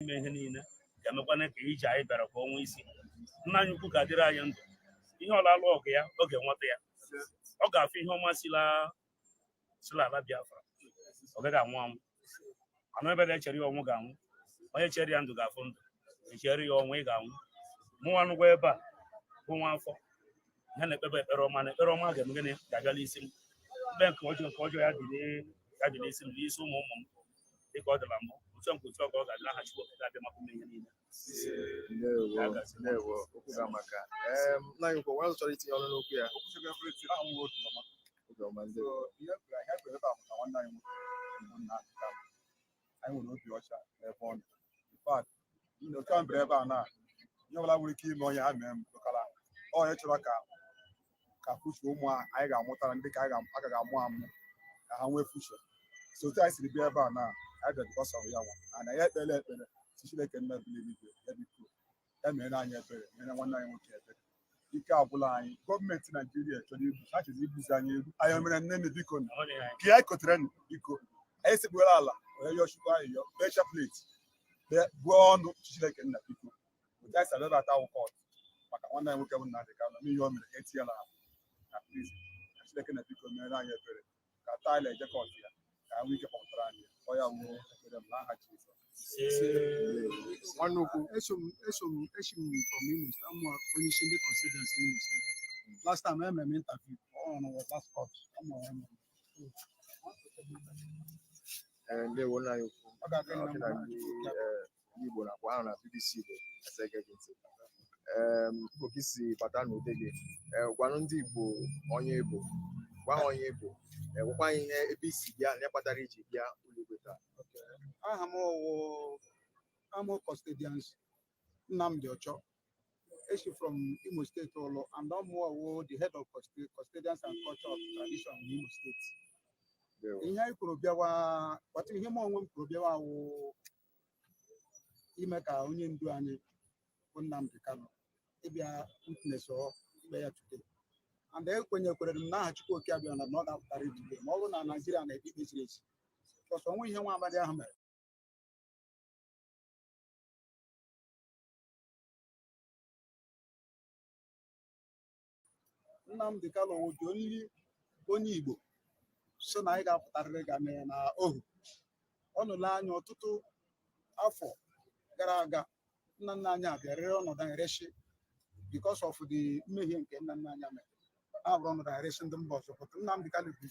Ime ihe niile ga-emekwana ka ije anyị bịara ka ọnwa isi. Nna anyị ukwu ga-adịrị anyị ndụ. Ihe ọla alụ ọgụ ya, ọ ga-enweta ya. Ọ ga-afụ ihe ọma sila ala Biafra. Ọ gaghị anwụ anwụ. Anụ ebe na-echere ya ọnwụ ga-anwụ. Onye chere ya ndụ ga-afụ ndụ. Echere ya ọnwụ, ị ga-anwụ. Mụnwa nụgwa ebe a bụ nwa afọ ihe na-ekpebe ekpere ọma, na ekpere ọma ga-eme gịnị? Ga-abịa n'isi m. Mgbe nke ọjọọ ya dị n'isi m, n'isi ụmụ ụmụ m, dịka ọ dịla mbụ. Otu nke otu ọ ka ọ ga-adị n'aha Chukwu Okike abịa maka ume ihe niile. Ndewo. Ya gazie. Ndewo, okwu ga maka nna anyị ukwu, onye ọzọ chọrọ itinye ọnụ n'okwu ya? Okwuchukwu everything ahụ nwe obi ọma. Obi ọma ndị. So ihe kwere ebe a maka nwanne anyị nwoke bụ Nnamdi Kanu. Anyị nwere obi ọcha n'ebe ọ nọ. In fact, otu a bịara ebe a na ihe ọbụla nwere ike ime onye ha mee m dọkara onye chọrọ ka future ụmụ anyị ga-amụtara ndị ka anyị aka ga-amụ amụ ka ha nwee future. So otu anyị siri bịa ebe a na anyị bịara because of ya nwa na ya ekpere ekpere si Chineke nna bi n'eluigwe ya biko ya mere anyị ebere, mere nwanne anyị nwoke ebere. Ike agwụla anyị. Gọọmenti Naijiria chọrọ igbu ha, chọrọ igbuzi anyị egbu. Anyị mere nne nne, biko nụ ka ya kotere nụ, biko. Anyị sekpuola ala wee yọọ Chukwu anyị, yọọ kpee chaplet, buo ọnụ, Chineke nna biko. Otu anyị si abịa ebe ata court maka nwanne anyị nwoke bụ Nnamdi Kanu n'ihe o mere ka etinye na prison, ka Chineke na biko mere anyị ebere ka taa anyị eje court ya, ka ha nwee ike kpọpụtara anyị ya. Ọ ya wuo ekpere m n'aha Jizọs. Nwanne ukwu. Eso m esi m from Imo State, amụ onye isi ndị custodians Imo State. Last time emere m interview on was last court. Amụ onye. Ee, ndewo nna anyị ukwu. Ọ ga-adị Ọ mma. dị na ndị ndị Igbo na-akpọ ha na BBC Igbo asa ege gị ntị. Mbụ ka isi bata n'ude gị, gwanụ ndị Igbo onye Igbo, gwa ha onye Igbo, gwakwa anyị ihe ebe isi bịa na ihe kpatara iji bịa ụlọikpe taa. Aha m wụ Amo Custodians Nnamdi Ocho. Esi from Imo State ụlọ, and I'm wụ the head of custodians and culture of tradition in Imo State. Ndewo. Ihe anyị kwuru bịawa kpata, ihe m onwe m kwuru bịawa wụ ime ka onye ndu anyị bụ Nnamdi Kanu ịbịa witness ọ ikpe ya today, and ekwenyekwere m n'aha Chukwu Okike abịa na ọ ga-apụtara today, ma ọ bụrụ na Naijiria na-ekpe ikpe ziri ezi, because onwe ihe nwa amadi ahụ mere. Nnamdi Kanu wụ the only onye Igbo so na anyị ga-apụtarịrị ga mee na ohu. Ọ nụla anya ọtụtụ afọ gara aga, nna nna anyị abịa rere ọnọdụ anyị reshi because of the mmehie nke nna nna anyị mere. Ha bụrụ ọnọdụ anyị reshi ndị mba ọzọ. Pụta Nnamdi Kanu bụ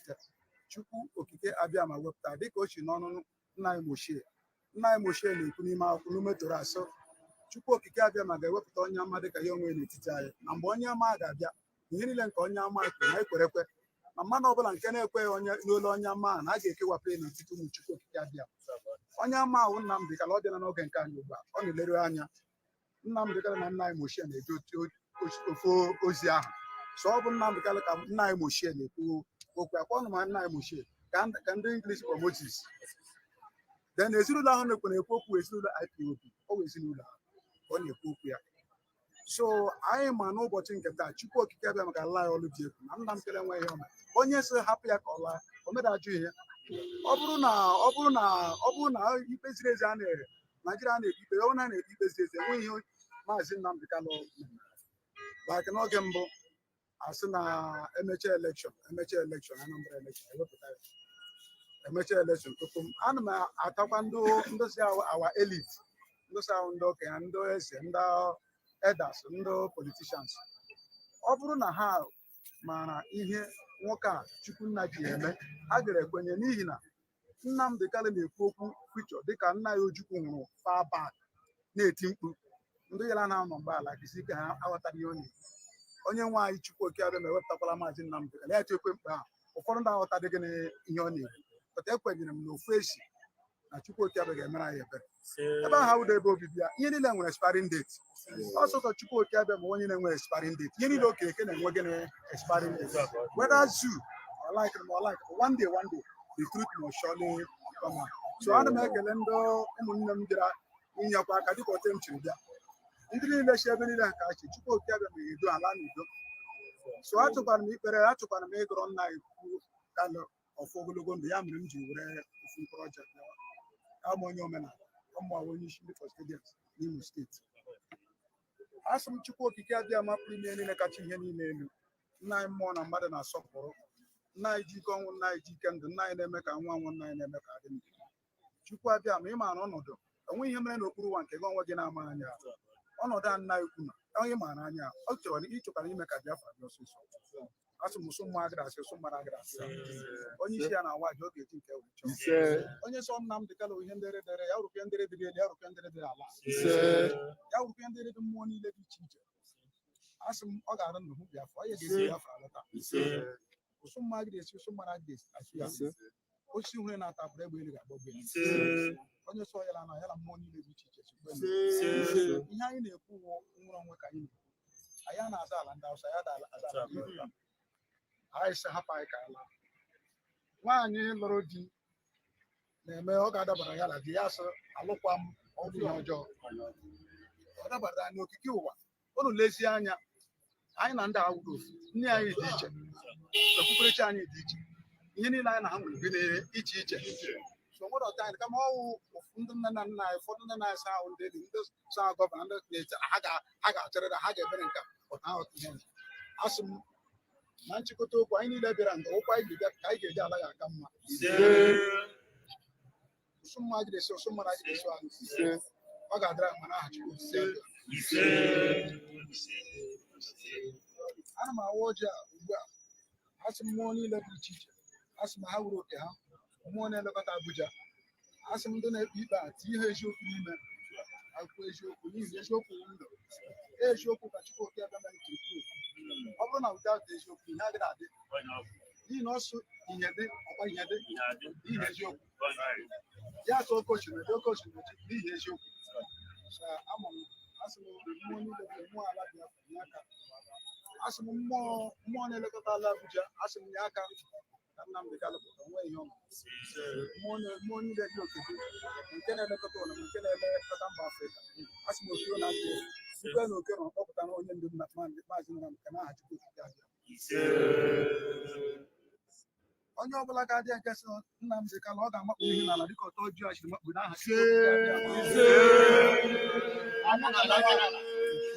Chukwu Okike abịa ma wepụta dịka o si n'ọnụ nna anyị Moshie. Nna anyị Moshie na-ekwu n'ime akwụkwọ n'ume toro asọ, Chukwu Okike abịa ma ga-ewepụta onye ama dịka ya onwe n'etiti anyị, na mgbe onye ama ga-abịa, ihe niile nke onye ama kwuru na ekwere ekwe, na mmadụ ọbụla nke na-ekweghị onye n'olu onye ama a, na a ga-ekewapụ ya n'etiti ụmụ Chukwu Okike abịa. Onye ama ahụ Nnamdi Kanu, ọ bịala n'oge nke anyị ugbu a. Ọ na-eleru anya Nnamdi Kanu na nna anyị Moshie na-eje ofu ozi ahụ. So ọ bụ Nnamdi Kanu ka nna anyị Moshie na-ekwu okwu akwa ọnụ, ma nna anyị Moshie ka ndị English kpọ Moses. Then ezinụlọ ahụ na-ekwu okwu, ezinụlọ IPOB, ọ bụ ezinụlọ ahụ ka ọ na-ekwu okwu ya. So anyị ma n'ụbọchị nke taa, Chukwu Okike abịa maka ala ya ọlụ dị egwu na Nnamdi Kanu enweghị ihe ọma. Onye sị hapụ ya ka ọ laa, o mere ajụ ihe. Ọ bụrụ na ikpe ziri ezi a na-ere Naijiria na-ekpe ikpe, ọ na na-ekpe ikpe ziri ezi, enweghị ihe Maazị Nnamdi Kanu mere. Like n'oge mbụ, asị na emecha election, emecha election, Anambra election, ewepụta ya. Emecha election tupu m ana m atakwa ndị si awa elite, ndị si ahụ, ndị okenye, ndị eze, ndị elders, ndị politicians, ọ bụrụ na ha maara ihe nwoke a Chukwunna ji eme, ha gara ekwenye, n'ihi na Nnamdi Kanu na-ekwu okwu future dịka nna ya Ojukwu hụrụ far back na-eti mkpu. Ndị yara na-anọ mgbe ala gisi ike, ha aghọtara ihe ọ na-ekwu. Onye nwe anyị Chukwu Okike abịa ma ewepụtakwala Maazị Nnamdi Kanu ya ekwe mkpa ahụ. Ụfọdụ ndị aghọtadịghị gịnị ihe ọ na-ekwu, pụta. Ekwenyere m na ofu esi na Chukwu Okike abịa ga-emere anyị ebere. Ebe ahụ awụdo ebe obibi ya, ihe niile nwere expiring date. Ọsọsọ Chukwu Okike abịa ma onye na-enwe expiring date. Ihe niile okere eke na-enwe gịnị? Expiring date. Whether zoo or like or like, one day, one day, the truth must surely come out. So ana m ekele ndị ụmụnne m bịara inyekwa aka dịka ote m chiri bịa. Ndị niile si ebe niile ka chi Chukwu Okike abịa ma edo ala n'udo. So achọkwara m ikpere, achọkwara m ịgọrọ nna anyị kwu Kanu ọfọ ogologo ndụ. Ya mere m ji were ofu mkpụrụ ọjọọ bịawa. Abụ m onye omenala. Ọmụwa onye isi ndị custodians n'Imo Steeti. Asị m Chukwu Okike abịa ma pụrụ ime niile kacha ihe niile elu, nna anyị mmụọ na mmadụ na-asọpụrụ, nna anyị ji ike ọnwụ, nna anyị ji ike ndụ, nna anyị na-eme ka nwa anwụ, nna anyị na-eme ka adị ndụ. Chukwu abịa ma ị maara ọnọdụ enweghị ihe mere n'okpuru ụwa nke gị onwe gị na-ama anya. Ọnọdụ a nna anyị kwu na onye maara anya, ọ chọrọ ịchọkwara ime ka Biafra dị ọsịsọ. Asị m ụsụ mmụọ agịrị asị, ụsụ mmadụ agịrị asị. Onye isi ya na-awa aja, ọ ga-eji nke wee chọọ. Onye sọ Nnamdị Kanụ, ihe ndere dere ya rụkwe ndere dịrị elu, ya rụkwe ndere dịrị ala, ya rụkwe ndere dị mmụọ niile dị iche iche. Asị m ọ ga-arụ ndụ hụ Biafra, onye ga-esi Biafra lọta. Ụsụ mma agịrị esi, ụsụ mmadụ agịrị asị ya. Osisi hụrụ na-ata apụrụ egbe elu ga-agbagbu ya. Onye sọ ya na ya na mmụọ niile dị iche iche sikwe ndụ. Ihe anyị na-ekwu wụ nwere onwe ka anyị na-ekwu. Anyị a na-aza ala ndị Awụsa ya da aza ala ndị Yoruba. Anyị sị hapụ anyị ka ala. Nwaanyị lụrụ di na-eme ọ ga-adabara ya na di ya sị alụkwa m, ọ bụ ihe ọjọọ. Ọ dabara anyị n'okike ụwa. Unu lezie anya, anyị na ndị awụrụ ofu, nne anyị dị iche, okpukperechi anyị dị iche, ihe niile anyị na ha nwere dị iche iche. So nwere ọta anyị kama ọwụ ndị nne na nna anyị, ụfọdụ ndị na-asa ahụ, ndị dị ndị sa governor, ndị na-eche ha ga-achọrịra ha ga-ebere nke ọta ọta ihe. Asị m na nchịkọta okwu, anyị niile bịara nga ụkwụ anyị ga-abịa ka anyị ga-eji ala ga-aka mma. Ụsụ mma agịrị esi, ụsụ mmadụ agịrị esi anyị. Ọ ga-adịra mma n'aha Chukwu Okike abịa. Ana m awa ọjị a ugbu a. Asị m mmụọ niile dị iche iche, asị m ha wuru oke ha, mmụọ na-elekọta Abuja, asị m ndị na-ekpe ikpe a tinye ha eziokwu n'ime akwụkwọ eziokwu, n'ihi na eziokwu bụ ndụ. Eziokwu ka Chukwu Okike abịa mere tupu ọ bụrụ na without eziokwu ihe adịghị adị, n'ihi na ọsụ ihe dị ọkwa ihe dị n'ihi eziokwu ya sọ oke osimiri dị, oke osimiri dị n'ihi eziokwu. Sa ama m, asị m mmụọ niile bụ mmụọ ala Biafra nye aka. Asị m mmụọ, mmụọ na-elekọta ala Abuja, asị m nye aka ka Nnamdị Kanụ pụta nwee ihe ọma. Mmụọ mmụọ niile dị okike, nke na-elekọta ụlọ, nke na-elekọta mba Afrịka, asị m oke na ndị site na oke na ọkpọpụta na onye ndu Maazị Nnamdị Kanụ n'aha Chukwu Okike abịa. Onye ọbụla ga-adị nke sị Nnamdị Kanụ, ọ ga-amakpu ihe n'ala dịka ọtọ ji achịrị makpu n'aha Chukwu Okike abịa.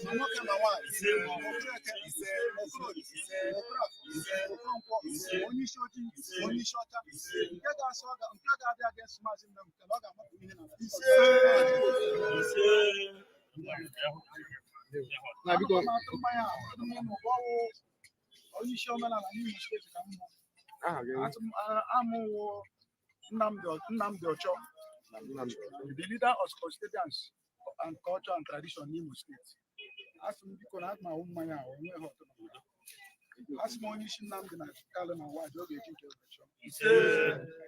Ma nwoke ma nwaanyị, ma Okeke, ma Okororie, ma Okorafọ, ma Okoronkwọ, ma onye isi ojii, ma onye isi ọcha, nke ga-asị ọ nke ga-adị against Maazị Nnamdị Kanụ, ọ ga-amakpu ihe n'ala dịka ọtọ. Na biko. Ana m atụ mmanya a, ọdụ m ịnụ bụ ọwụ onye isi omenala n'Imo Steeti ka m mụ. Aha gị? Amụwo Nnamdi Ocho, Nnamdi. the leader of custodians and culture and tradition n'Imo Steeti. Asị m biko na aga m ahụ mmanya a onwe ha ọtọ n'obodo. Asị m onye isi Nnamdi na Kalụ na Nwaji, ọ ga-eji nke wee chọọ.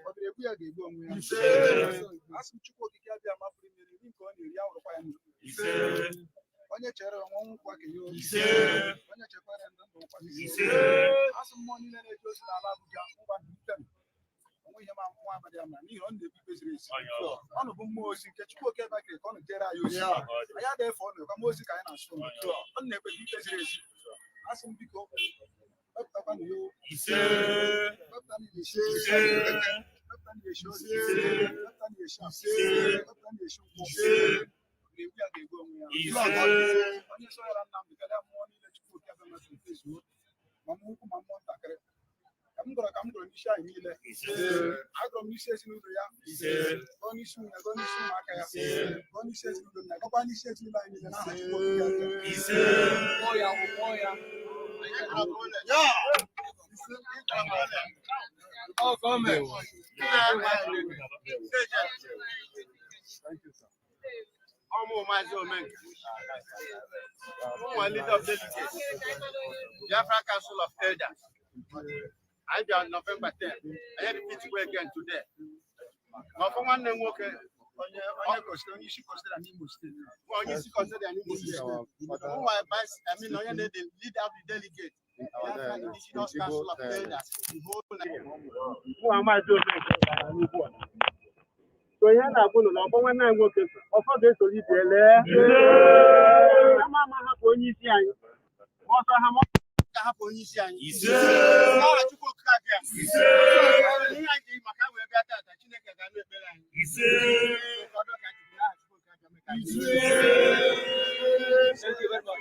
Ọ bịara egbu ya ga-egbu onwe ya. Asị m Chukwu Okike abịa mapụrụ mmiri nri nke ọ na-eri ya wụrụkwa ya n'ukwu. Onye chere onwe ọnwụ nkwa ka ya obi. Onye chekwara ndụ ndụ nkwa. Asị mmụọ niile na-eje ozi n'ala Abuja, ngwa ndụ onwe ihe ma nwa amadị ama, n'ihi ọ na-ekpe ikpe ziri ezi. Ọnụ bụ mmụọ ozi nke Chukwu Okike bakịrị ka ọ na-ejere anyị ozi. Anyị adịghị efe ọnụ kama ozi ka anyị na-asụ ụnụ. Ọ na-ekpe ikpe ziri ezi. Asị m biko wepụtakwanụ ya o. Wepụtanụ ya esi. Wepụtanụ ya esi ozi. Wepụtanụ ya esi afọ. Wepụtanụ ya esi nkwụ. Ga-egbu ya ga-egbu onwe ya. Onye sọyara Nnamdị karịa mmụọ niile Chukwu Okike abịa masị fezuo, ma mmụọ ukwu ma mmụọ ntakịrị, ka m gụrụ n'isi anyị niile. Agụrụ m n'isi ezinụlọ ya, gụọ n'isi nwunye, gụọ n'isi ụmụaka ya, gụọ n'isi ezinụlọ nna, gụọkwa n'isi ezinụlọ anyị niile n'aha Chukwu Okike abịa. Kpọọ ya, kpọọ ya. Ndewo. Thank you, sir. Ọmụ Maazị Omenka, ụmụ leader of delegates, Biafra Council of Elders. Anyị bịara November 10, anyị repeat kwa again today. Ma ọfọ nwanne m nwoke, Onye isi kọstera n'Imo Steeti. Onye isi consider n'Imo Steeti. Ụmụ vice, I mean, onye na the leader of the delegate, Biafra Indigenous Council of Elders, the whole Nigeria. Mụ Maazị Omenka gara n'ugbu a. So ihe na-agwụ nụ na ọfọ nwanne anyị nwoke so, ọfọ ga-esoro ibe lee. Ama ama hapụ onye isi anyị. Ma ọsọ ha ma ọ Ga-ahapụ onye isi anyị. N'aha Chukwu Okike abịa. Ihe anyị ji maka wee bịa tata, Chineke ga-anụ ekpere anyị. Ụfọdụ ka Chukwu n'aha Chukwu. Thank you very much.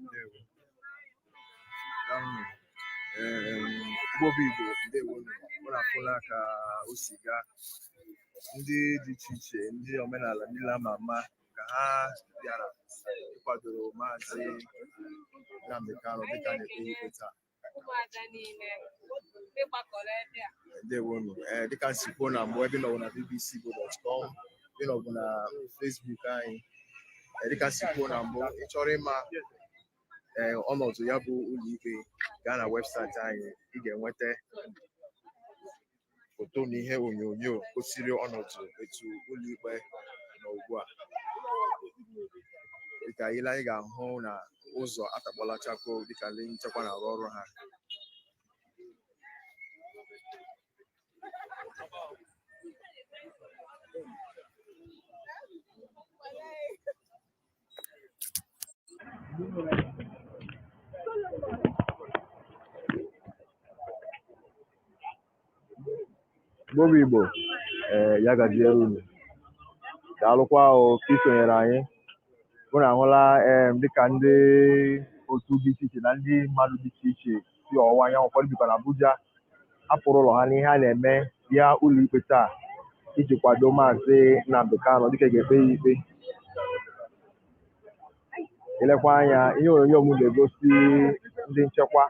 Ndewo. Daalụ. Igbo bụ Igbo, ndewo nụ. Mụ na afụla ka o si gaa. Ndị dị iche iche, ndị omenala niile ama ama ka ha bịara ịkwadoro Maazị Nnamdi Kanu dịka a na-ekpe ya ikpe taa. Ụmụada niile ndị gbakọrọ ebe a. Ndewo nụ. Ee, dịka m si kwuo na mbụ, ebe ị nọbụ na bbcigbo.com, ị nọbụ na Facebook anyị. Ee, dịka m si kwuo na mbụ, ị chọrọ ịma ee ọnọdụ ya bụ ụlọikpe, gaa na webụsaịtị anyị, ị ga-enweta foto na ihe onyonyo gosiri ọnọdụ etu ụlọikpe nọ ugbu a. Dịka ile anyị ga-ahụ na ụzọ atagbala chakoo dịka ndị nchekwa na-arụ ọrụ ha. Igbo bụ Igbo, ee, ya gaziere unu. Daalụkwa o ka isonyere anyị. Unu ahụla ee dịka ndị otu dị iche iche na ndị mmadụ dị iche iche si ọwụwa anyanwụ, ụfọdụ bikwa na Abuja, hapụrụ ụlọ ha n'ihe a na-eme bịa ụlọikpe taa iji kwado Maazị Nnamdi Kanu dịka a ga-ekpe ya ikpe. Ilekwa anya ihe onyonyo m na-egosi ndị nchekwa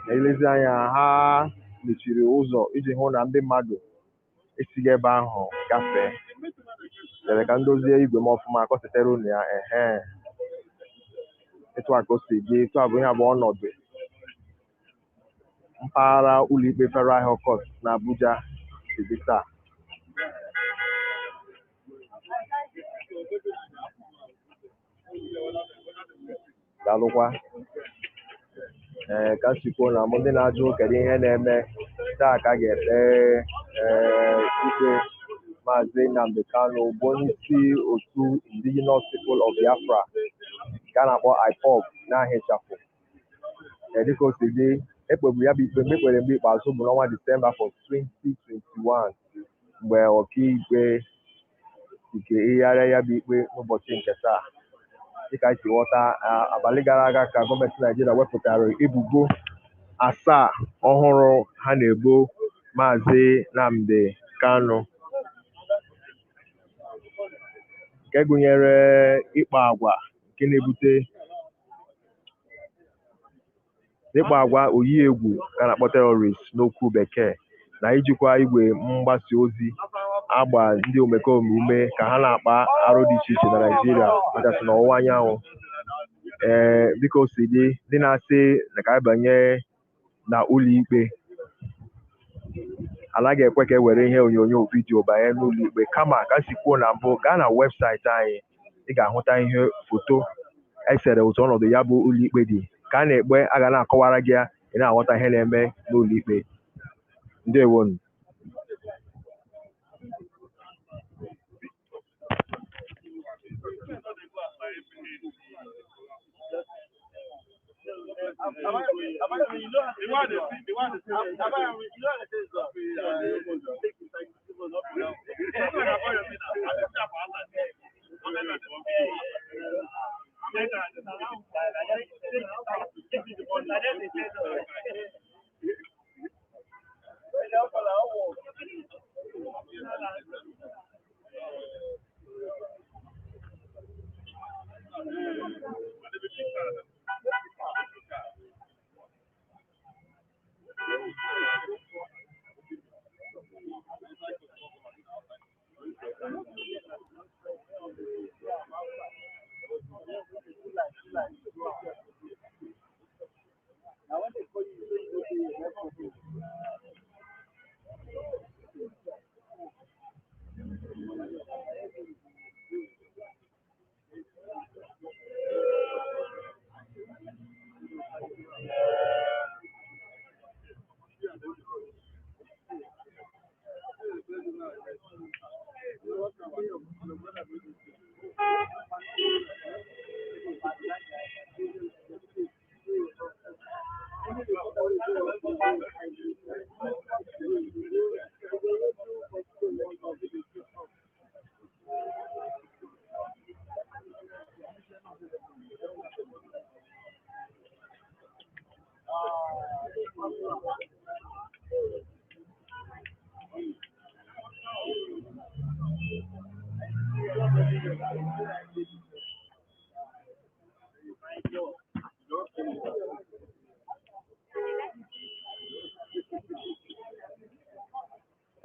na-elezi anya, ha mechiri ụzọ iji hụ na ndị mmadụ esighị ebe ahụ gafee. Lere ka m dozie igwe m ọfụma ka ọ setere unu ya. Ehe, etu a ka o si dị. Etu a bụ ihe a bụ ọnọdụ mpaghara ụlọikpe Federal High Court na Abuja si dị taa. Daalụkwa. Ee, ka m si kwuo na mụ, ndị na-ajụ kedu ihe na-eme taa, ka a ga-ekpe ee ikpe Maazị Nnamdi Kanu, bụ onye isi otu Indigenous People of Biafra nke a na-akpọ IPOB n'aha ịchafụ. Ee, dịka o si dị, ekpeburu ya bụ ikpe mgbe ekpere mgbe ikpeazụ bụ n'ọnwa Disemba afọ 2021, mgbe ọkaikpe nke eyigharịa ya bụ ikpe n'ụbọchị nke taa. Dịka anyị si ghọta, abalị gara aga ka gọọmenti Naijiria wepụtara ebubo asaa ọhụrụ ha na-ebo Maazị Nnamdi Kanu, nke gụnyere ịkpa agwa nke na-ebute ịkpa agwa oyi egwu ka a na-akpọ terrorist n'okwu bekee, na ijikwa igwe mgbasa ozi agba ndị omekome ume ka ha na-akpa arụ dị iche iche na Naịjirịa, kachasị n'ọwụwa anyanwụ. Ee, dịka o si dị, ndị na-asị na ka anyị banye na ụlọ ikpe, anaghị ekwe ka e were ihe onyonyo vidiyo banye n'ụlọ ikpe, kama ka m si kwuo na mbụ, gaa na webụsaịtị anyị, ị ga-ahụta ihe foto esere otu ọnọdụ ya bụ ụlọ ikpe dị ka a na-ekpe, a ga na-akọwara gị ya, ị na-aghọta ihe na-eme n'ụlọ ikpe. Ndewonu.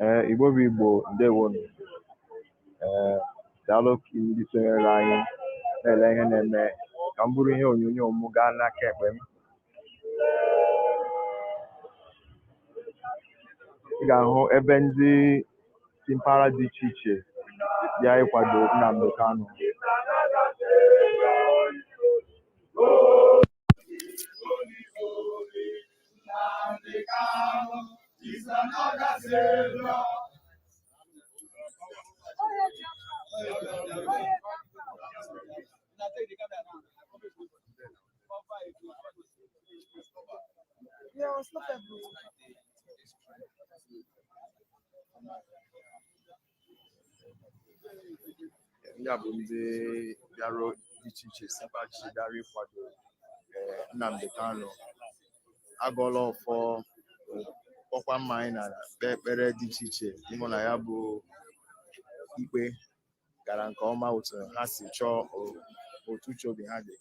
Ee, Igbo bụ Igbo, ndewonu. Ee, daalụ ndị sonyere anyị na-ele ihe na-eme. Ka m bụrụ ihe onyonyo m gaa n'aka ekpe m, ị ga-ahụ ebe ndị si mpaghara dị iche iche bịa ịkwado Nnamdi Kanu. Ndị a bụ ndị bịara dị iche iche si mpaghara iche bịara ịkwado Nnamdi Kanu. Agọọla ọfọ, kpọkwa mma anyị na kpee ekpere dị iche iche ịhụ na ya bụ ikpe gara nke ọma otu ha si chọọ, otu uche obi ha dị.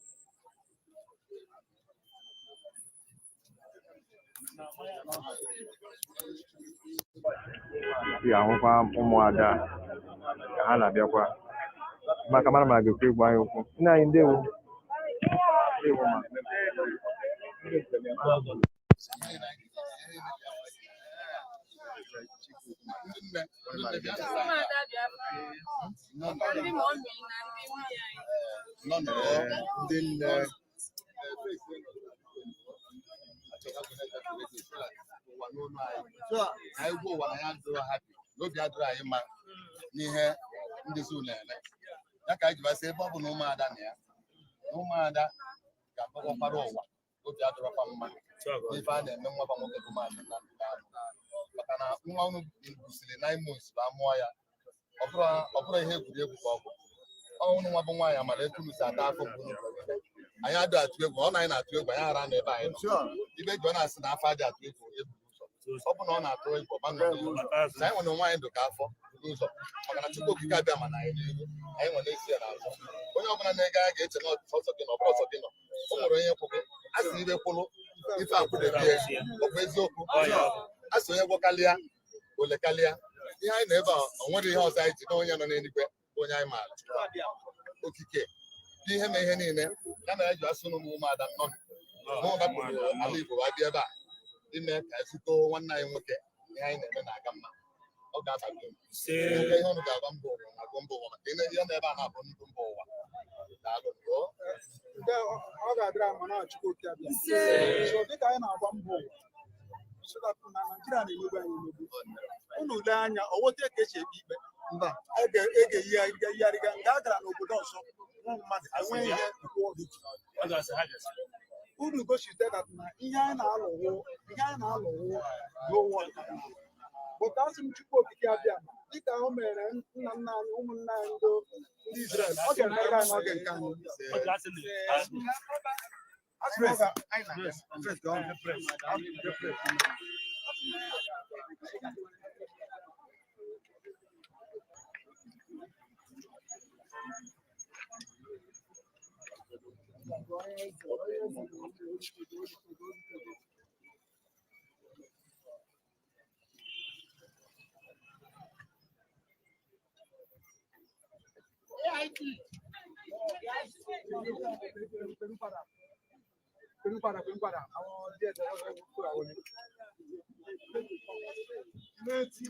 Ị ga-ahụkwa ụmụada ka ha na-abịakwa maka mara ma ga-ekwe ịgwa anyị okwu. Nna anyị, ndewo. Ndewo ma. Ụmụada Biafra, ndị mọmị na ndị nwunye anyị. Ee, ndị nne. So anyị gwa ụwa na ya adịrọ happy, n'obi adịrọ anyị mma n'ihe ndị zoo na-eme ya, ka anyị ji basị ebe ọ bụ na ụmụada na ya na ụmụada ga-akpọkọkwara ụwa obi adịrọkwa mma n'ife a na-eme nwa ba nwoke bụ Maazị Nnamdi Kanu, maka na nwa unu busiri 9 months bụ amụọ ya, ọ bụrụ ihe egwuregwu ka ọ bụ. Ọnwụ nwa bụ nwaanyị amara etu unu si ata afọ mgbe unu kwere ime. Anyị adịghị atụ egwu ọ na anyị na-atụ egwu anyị ara na ebe anyị nọ ibe ji ọ na-asị na afọ adịghị atụ egwu ebughị ụzọ. Ọ bụ na ọ na-atụ egwu ọma nọ n'ihu. Sị anyị nwere onwe anyị ndụ ka afọ buru ụzọ, maka na Chukwu Okike abịa ma na anyị n'ihu, anyị nwere ezi ya n'azụ. Onye ọbụla na-ege anya ga-eche na ọsọ gị na ọ bụrụ ọsọ gị nọ, o nwere onye kwụ gị a sị ibe kwụlụ ife akwụdebe ya. Ọ bụ eziokwu a sị onye gwọkalịa ole kalịa ihe anyị nọ ebe a, o nwere ihe ọzọ anyị ji na onye nọ n'eluigwe bụ onye anyị maara okike bụ ihe ma ihe niile ya mere anyị ji asụ ụmụ ụmụada nnọọ mụ dapụrụ ala Igbo wa bịa ebe a ime ka ezukọ nwanne anyị nwoke. Ihe anyị na-eme na-aga mma, ọ ga-aba gị uru. Ihe ọnụ ga-agba mba ụwa na-agụ mba ụwa maka ihe na ebe a na-abụ nnukwu mba ụwa. Daalụ nụ. Nke ọ ga-adịrị ama na Chukwu Okike abịa. So dịka anyị na-agba mbọ ụwa so that na Naijiria na-emegbu anyị emegbu, unu lee anya ọwote ka esi ekpe ikpe mba a ga-eyigharịga nke a gara n'obodo ọzọ hụ mmadụ enweghị ihe kwụọ gị. Unu gosite that na ihe anyị na-alụwụ n'ụwa. But asị m Chukwu Okike abịa dịka o mere nna nna anyị, ụmụnna anyị ndị Israel, ọ ga-emere anyị n'oge nke anyị. Asị m ọ ga- Pẹ̀lú padà, pẹ̀lú padà, pẹ̀lú padà, àwọn díẹ̀ tẹ̀lé ọ̀rẹ́ kúrò àwọn ni. Létí.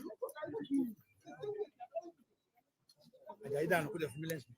Àjàyí dànù kó lè fún mi lẹ́sìn.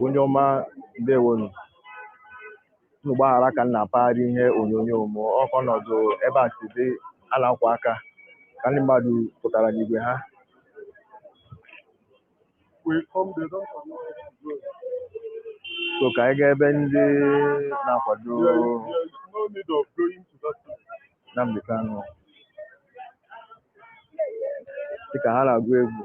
Onye ọma, ndewonu. Unu gbaghara ka m na-apagharị ihe onyonyo m. Ọkọ ọnọdụ ebe a si dị, a na-akwa aka ka ndị mmadụ pụtara n'igwe ha. We come, they don't allow us to go. So ka anyị gaa ebe ndị na-akwado There is no need of going to that place. Nnamdi Kanu, dịka ha na-agụ egwu.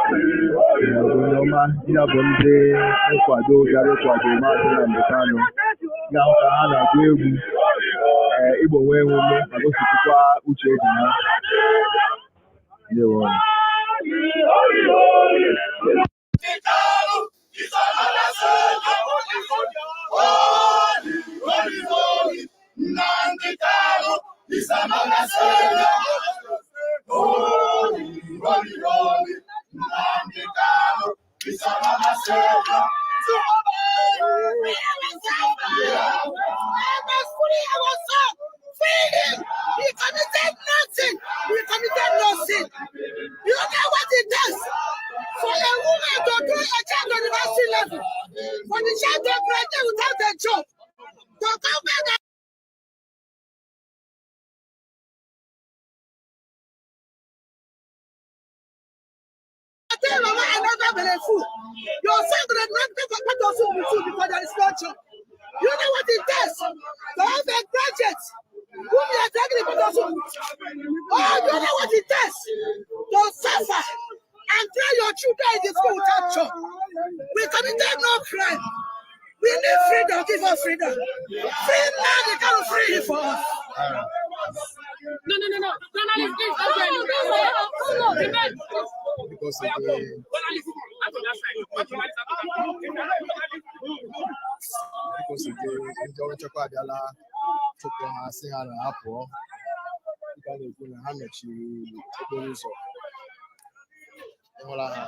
Onye ọma, ya bụ ndị nkwado bịara ịkwado Maazị Nnamdi Kanu, ga-ahụ ka ha na-agụ egwu, ee, Igbo nwee ume ma gosipụtakwa uche obi ha. Ndewo. He committed nothing. He committed no sin. You know what it does for a woman to do a child to university level, for the child to graduate without a job, to come back and tell mama another have belle full. Your son gonna not take a part of soup with you because there is no job. You know what it takes to have a graduate whom you are taking the part of soup with. Oh, you know what it takes to suffer and train your children in the school without job. We committed no crime. We need freedom. Give us freedom. Free man, they can't free him for us. No, no, no, no. Journalist, please don't go anywhere. No, no, remain. Dịka o si dị, dịka o si dị, ndị ọrụ nchekwa abịala chụpụ ha, sị ha na ha pụọ, dịka a na-ekwu na ha mechiri okporo ụzọ. Ịhụla ha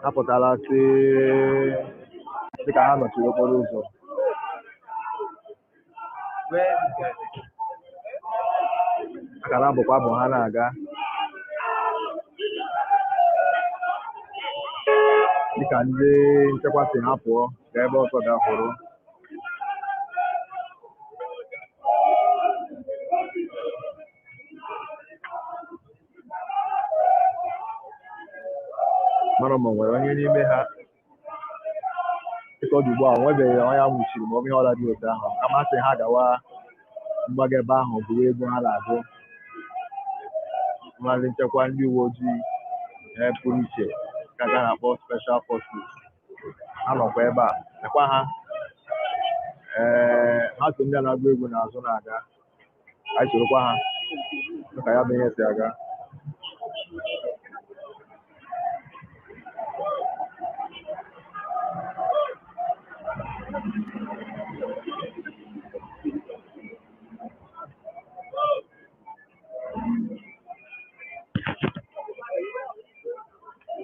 ha pụtara, sị dịka ha nọchiri okporo ụzọ. A ka na-abụkwa abụ ha na-aga, dịka ndị nchekwa si ha pụọ gaa ebe ọzọ ga kwụrụ. Mara ma o nwere onye n'ime ha. Dịka ọ dị ugbu a, o nwebeghị onye a nwụchiri ma ọ bụ ihe ọla dị otu ahụ, kama a sị ha gawa mgbaga ebe ahụ buru ego ha na-agụ. Ma ndị nchekwa, ndị uwe ojii pụrụ iche ka a na-akpọ special forces, ha nọkwa ebe a lekwa ha. Ee, ha so ndị a na-agụ egwu n'azụ na-aga. Anyị sorokwa ha ka ya bụ ihe si aga.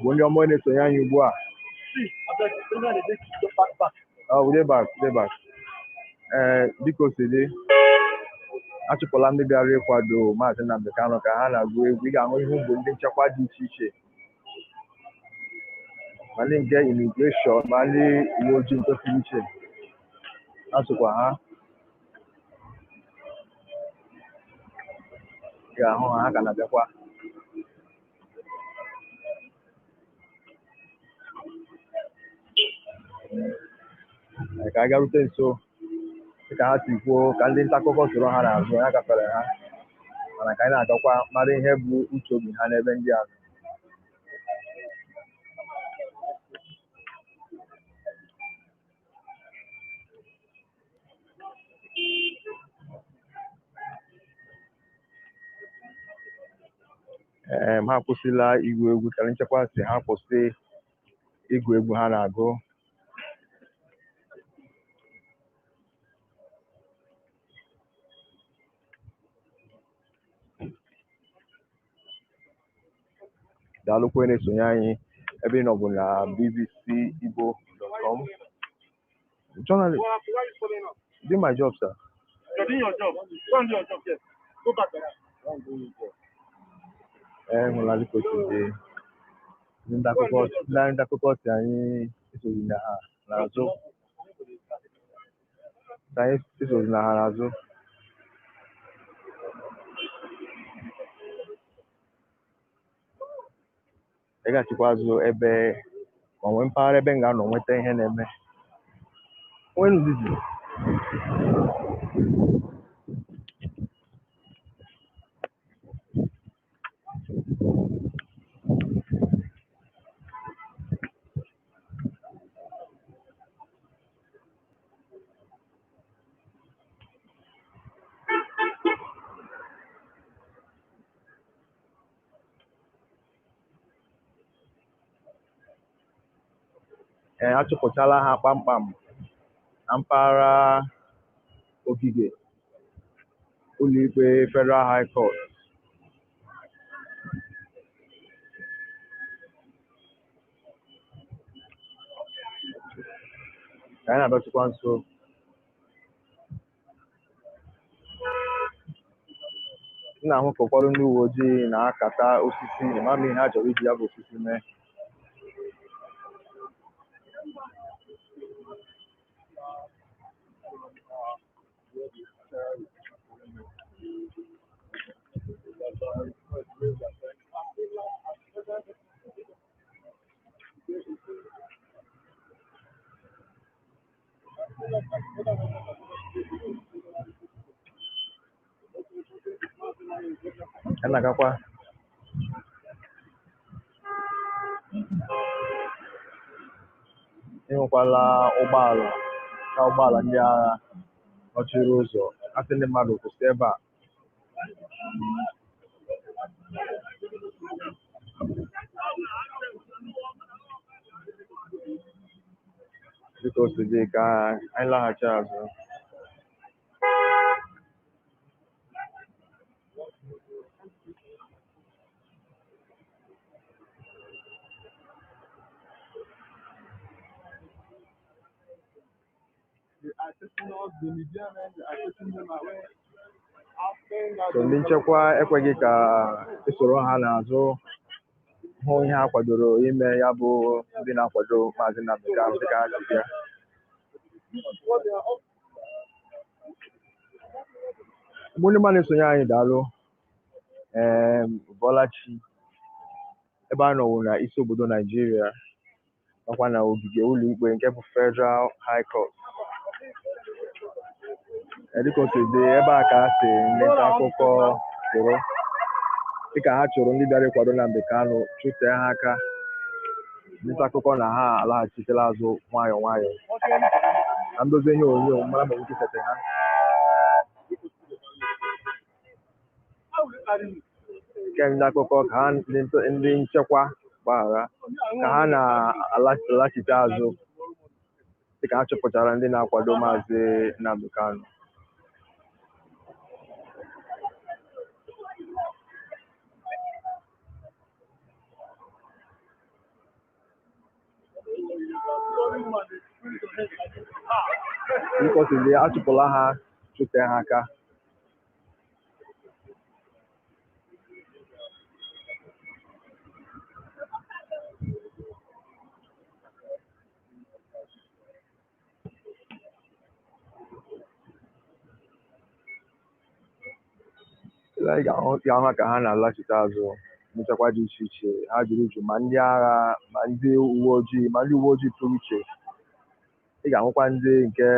Bụ ndị ọma na-esonye anyị ugbu a. Oh, we dey back, we dey back. Ee, dịka o si dị, achụpụla ndị bịara ịkwado Maazị Nnamdi Kanu ka ha na-agụ egwu. Ị ga-ahụ ihu bụ ndị nchekwa dị iche iche, ma ndị nke immigration, ma ndị uwe ojii nke pụrụ iche, ha sokwa ha. Ị ga-ahụ ha, ha ka na-abịakwa. Ee, ka anyị garute nso dịka ha si kwuo ka ndị nta akụkọ soro ha n'azụ ya gafere ha, mana ka anyị na-agakwa mara ihe bụ uche obi ha n'ebe ndị a nọ. Ee, ha akwụsịla igwu egwu ka ndị nchekwa si ha kwụsị igwu egwu ha na-agụ. Daalụkwa na-esonye anyị ebe ị nọ bụ na bbcigbo.com. Journalist, do my job, sir. You're doing your job. Go and do your job, yes. Go back there. Ee, hụla dịka o si dị, ndị nta akụkọ si anyị esoghị na ha n'azụ, si anyị esoghị na ha n'azụ. Ịghachikwa azụ ebe ma nwee mpaghara ebe m ga-anọ nweta ihe na-eme. Nwee ndidi. Ee, achụpụchala ha kpamkpam na mpaghara ogige ụlọikpe Federal High Court. Ka anyị na-abịachikwa nso, m na-ahụ ka ụfọdụ ndị uwe ojii na-akata osisi. Ịma m ihe ha chọrọ iji ya bụ osisi mee. Ya na-agakwa. Ịhụkwala ụgbọala na ụgbọala ndị agha nọchiri ụzọ, asị ndị mmadụ kwụsị ebe a. Dịka o si dị, ka anyị laghachi azụ. So ndị nchekwa ekweghị ka esoro ha n'azụ hụ ihe ha kwadoro ime, ya bụ ndị na-akwado Maazị Nnamdi Kanu dịka ha si bịa. Mgbe ndị mmadụ na-esonye anyị, daalụ. Ee, Bọlachi, ebe a nọwụ na isi obodo Naijiria, nakwa na ogige ụlọikpe nke bụ Federal High Court. Ee, dịka o si dị, ebe a ka a si ndị nta akụkọ pụrụ dịka ha chụrụ ndị bịara ịkwado Nnamdi Kanu, chụtee ha aka. Ndị nta akụkọ na ha alaghachitela azụ nwayọọ nwayọọ na ndozi ihe onyonyo mara ma nwike sete ha. Nke ndị akụkọ ka ha ndị nchekwa gbaghara ka ha na-alaghachite azụ dịka ha chọpụtara ndị na-akwado Maazị Nnamdi Kanu. Dịka o si dị, achụpụla ha, chụtee ha aka. Anyị ga-ahụ ka ha na-alachite azụ. Nchekwa dị iche iche ha juru uju, ma ndị agha, ma ndị uwe ojii, ma ndị uwe ojii pụrụ iche. Ị ga-ahụkwa ndị nke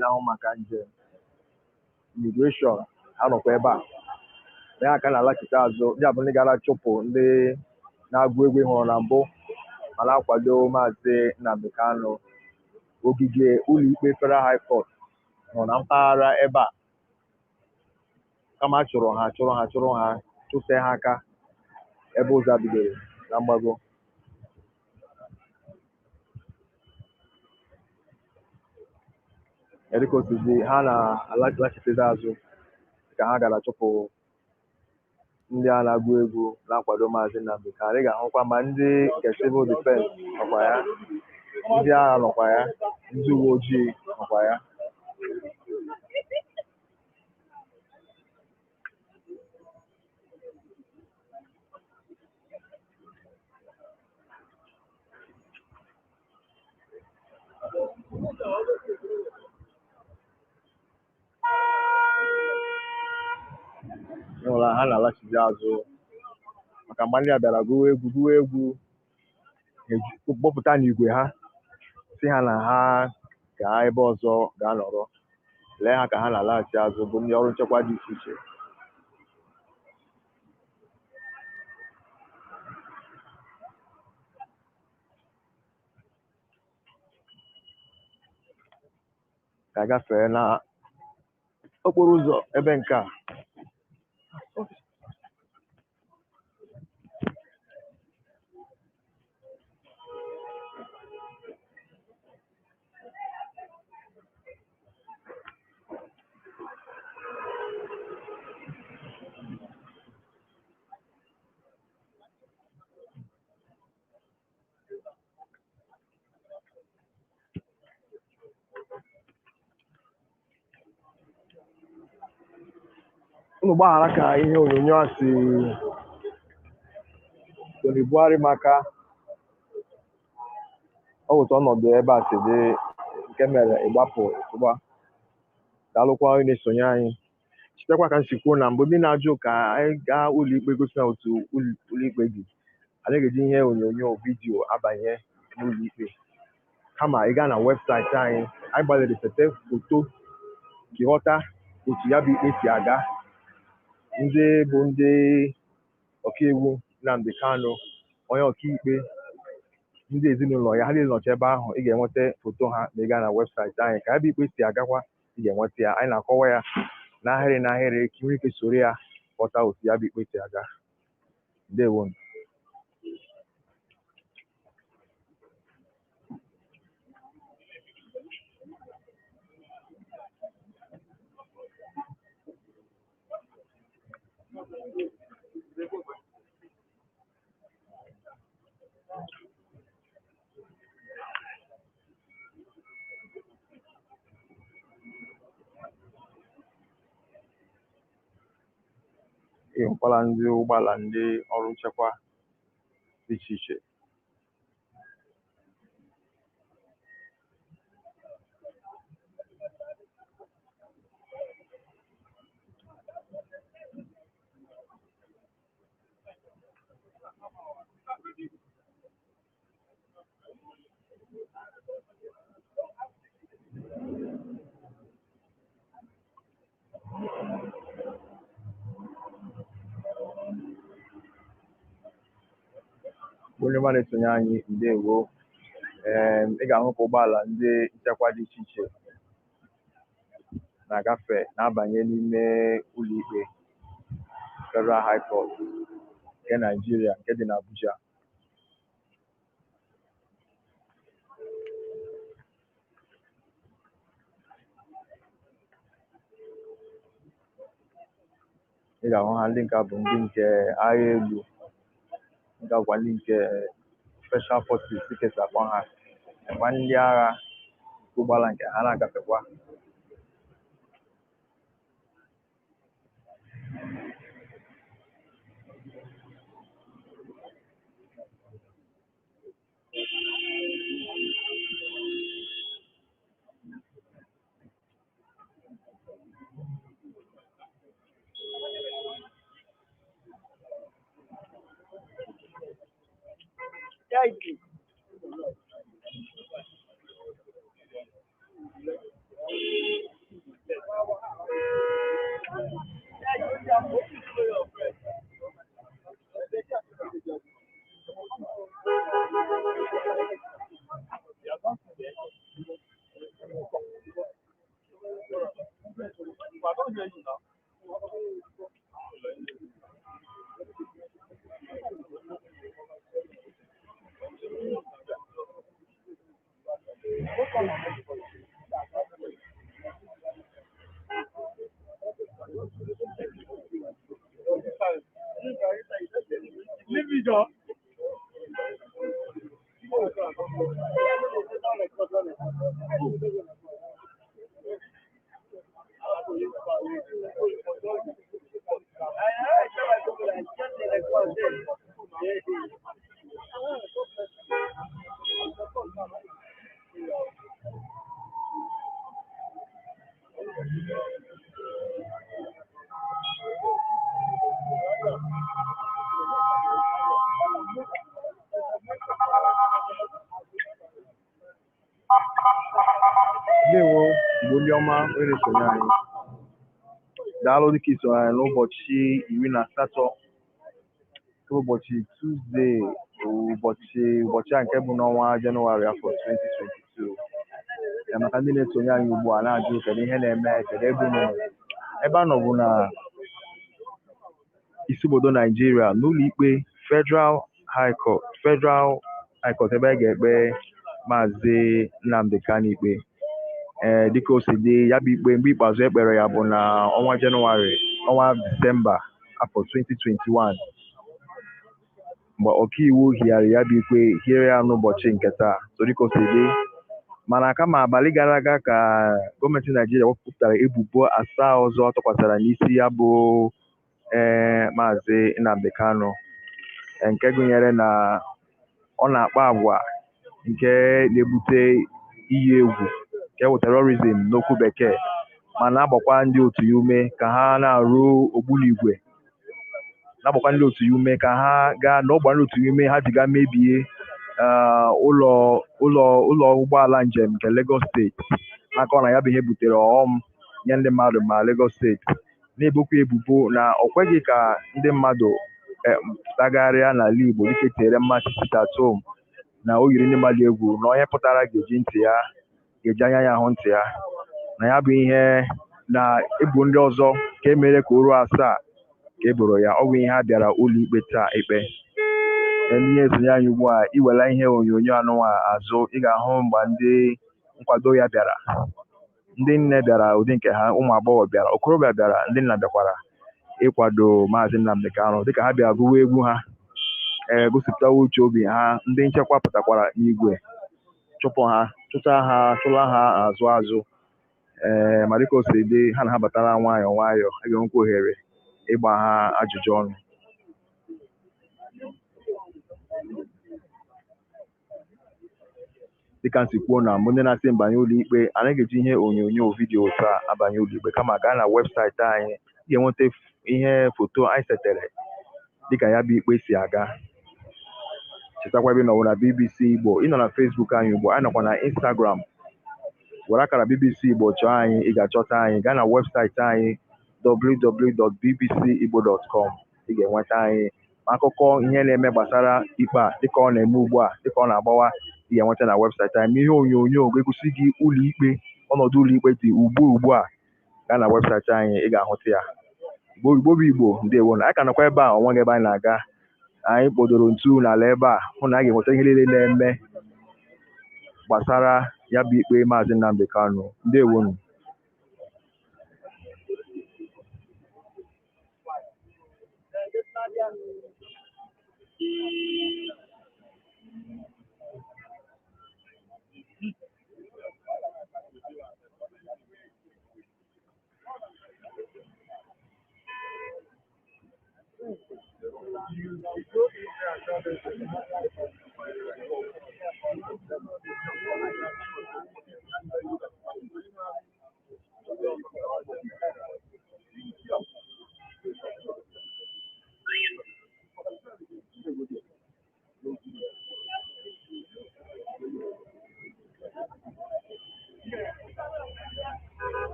na-ahụ maka njem, imigreshọn, ha nọkwa ebe a. Na ya ka na-alachite azụ, ndị a bụ ndị gara chụpụ ndị na-agụ egwu ị hụrụ na mbụ ma na-akwado Maazị Nnamdi Kanu. Ogige ụlọikpe Federal High Court nọ na mpaghara ebe a, kama a chụrụ ha, chụrụ ha, chụrụ ha, chụsee ha aka ebe ụzọ bidoro na mgbago. Dịka o si dị, ha na-alachitezi azụ ka ha gara chụpụ ndị a na-agụ egwu na-akwado Maazị Nnamdi Kanu. Ị ga-ahụkwa ma ndị nke civil defense nọkwa ya, ndị agha nọkwa ya, ndị uwe ojii nọkwa ya. Ịhụla ha na-alachizi azụ maka mgbe ndị a bịara gụwa egwu, gụwa egwu, kpọpụta n'igwe ha, si ha na ha gaa ebe ọzọ gaa nọrọ. Lee ha ka ha na-alaghachi azụ, bụ ndị ọrụ nchekwa dị iche iche. Ka gafee na okporo ụzọ ebe nke a. Unu gbaghara ka ihe onyonyo a si Tony Buhari, maka ọ wụta ọnọdụ ebe a si dị nke mere ịgbapụ ịtụgba. Daalụkwa onye na-esonye anyị. Chetakwa ka m si kwuo na mbụ, ndị na-ajụ ka anyị gaa ụlọikpe gosi na otu ụlọikpe dị, anyị ga-eji ihe onyonyo vidiyo abanye n'ụlọikpe. Kama ị gaa na webụsaịtị anyị, anyị gbalịrị sete foto ka ịghọta otu ya bụ ikpe si aga. Ndị bụ ndị ọkaiwu Nnamdi Kanu, onye ọkaikpe, ndị ezinụlọ ya, ha niile nọcha ebe ahụ. Ị ga-enweta foto ha ma ị gaa na webụsaịtị anyị. Ka ya bụ ikpe si agakwa, ị ga-enweta ya. Anyị na-akọwa ya n'ahịrị n'ahịrị ka ị nwee ike soro ya ghọta otu ya bụ ikpe si aga. Ndewo. Ị hụkwala ndị ụgbọala ndị ọrụ nchekwa dị iche iche. Onye ọma na-esonye anyị, ndewo. Ee, ị ga-ahụ ka ụgbọala ndị nchekwa dị iche iche na-agafe na-abanye n'ime ụlọikpe Federal High Court nke Naịjirịa nke dị n'Abuja. Ị ga-ahụ ha, ndị nke a bụ ndị nke agha elu, nke akwa ndị nke special forces dịka esi akpọ ha, nakwa ndị agha nke ụgbọala nke ha na-agafekwa. Ndewo, Igbo ndị ọma onye na-esonye anyị. Daalụ dịka isonye anyị n'ụbọchị 18 nke ụbọchị Tuzdee, ụbọchị a nke bụ n'ọnwa Jenụwarị afọ 2022. Ya maka ndị na-esonye anyị ugbu a na-ajụ kedu ihe na-eme, kedu ebe unu nọ. Ebe a nọ bụ na isi obodo Naijiria, n'ụlọ ikpe Federal High Court, Federal High Court, ebe a ga-ekpe Maazị Nnamdi Kanu ikpe. Ee, dịka o si dị, ya bụ ikpe mgbe ikpeazụ e kpere ya bụ na ọnwa Jenụwarị, ọnwa Disemba afọ 2021, mgbe ọkaiwu higharị ya bụ ikpe, hiere ya n'ụbọchị nke taa. So dịka o si dị, mana kama abalị gara aga ka gọọmenti Naijiria wepụtara ebubo 7 ọzọ tụkwasara n'isi ya bụ ee Maazị Nnamdi Kanu, nke gụnyere na ọ na-akpa agwa nke na-ebute iyi egwu, nke bụ terrorism n'okwu bekee, ma na-agbakwa ndị otu ya ume ka ha na-arụ ogbunigwe, na-agbakwa ndị otu ya ume ka ha gaa na ọgba ndị otu ya ume ha ji gaa mebie Ụlọ ụlọ ụlọ ụgbọala njem nke Lagos Steeti n'aka na ya bụ ihe butere ọghọm nye ndị mmadụ ma Lagos Steeti na-ebokwa ebubo na ọ kweghị ka ndị mmadụ pụtagharịa n'ala Igbo dịka etinyere mmachi sit at home, na o yiri ndị mmadụ egwu na onye pụtara ga-eji ntị ya, ga-eji anya ya hụ ntị ya. Na ya bụ ihe na ebu ndị ọzọ ka e mere ka o ruo 7 ka e boro ya. Ọ bụ ihe a bịara ụlọ ikpe taa ikpe. Ndị na-esonye anyị ugbu a, iwela ihe onyonyo anụnwa azụ, ị ga-ahụ mgbe ndị nkwado ya bịara. Ndị nne bịara ụdị nke ha, ụmụ agbọghọ bịara, okorobịa bịara, ndị nna bịakwara ịkwado Maazị Nnamdi Kanu dịka ha bịara gụwa egwu ha, ee, gosipụtawa uche obi ha. Ndị nchekwa pụtakwara n'igwe chụpụ ha, chụcha ha, chụla ha azụ azụ. Ee, ma dịka o si dị, ha na ha batara nwayọọ nwayọọ, a ga-enwekwa ohere ịgba ha ajụjụ ọnụ. Dịka m si kwuo na mbụ, ndị na-asị mbanye ụlọ ikpe anaghị eji ihe onyonyo vidiyo taa abanye ụlọ ikpe, kama gaa na webụsaịtị anyị, ị ga-enweta ihe foto anyị setere dịka ya bụ ikpe si aga. Chetakwa ebe ị nọwụ na BBC Igbo, ị nọ na Facebook anyị ugbu a, anyị nọkwa na Instagram. Were akara BBC Igbo chọọ anyị, ị ga-achọta anyị. Gaa na webụsaịtị anyị www.bbcigbo.com, ị ga-enweta anyị ma akụkọ ihe na-eme gbasara ikpe a dịka ọ na-eme ugbu a, dịka ọ na-agbawa, ị ga-enweta na webụsaịtị anyị. Ma ihe onyonyo ga-egosi gị ụlọ ikpe, ọnọdụ ụlọ ikpe dị ugbu a, gaa na webụsaịtị anyị, ị ga-ahụta ya. Igbo Igbo bụ Igbo, ndewo. Na anyị ka nọkwa ebe a, onweghị ebe anyị na-aga. Anyị kpọdoro ntu n'ala ebe a hụ na a ga-enweta ihe niile na-eme gbasara ya bụ ikpe Maazị Nnamdi Kanu. Ndewonu.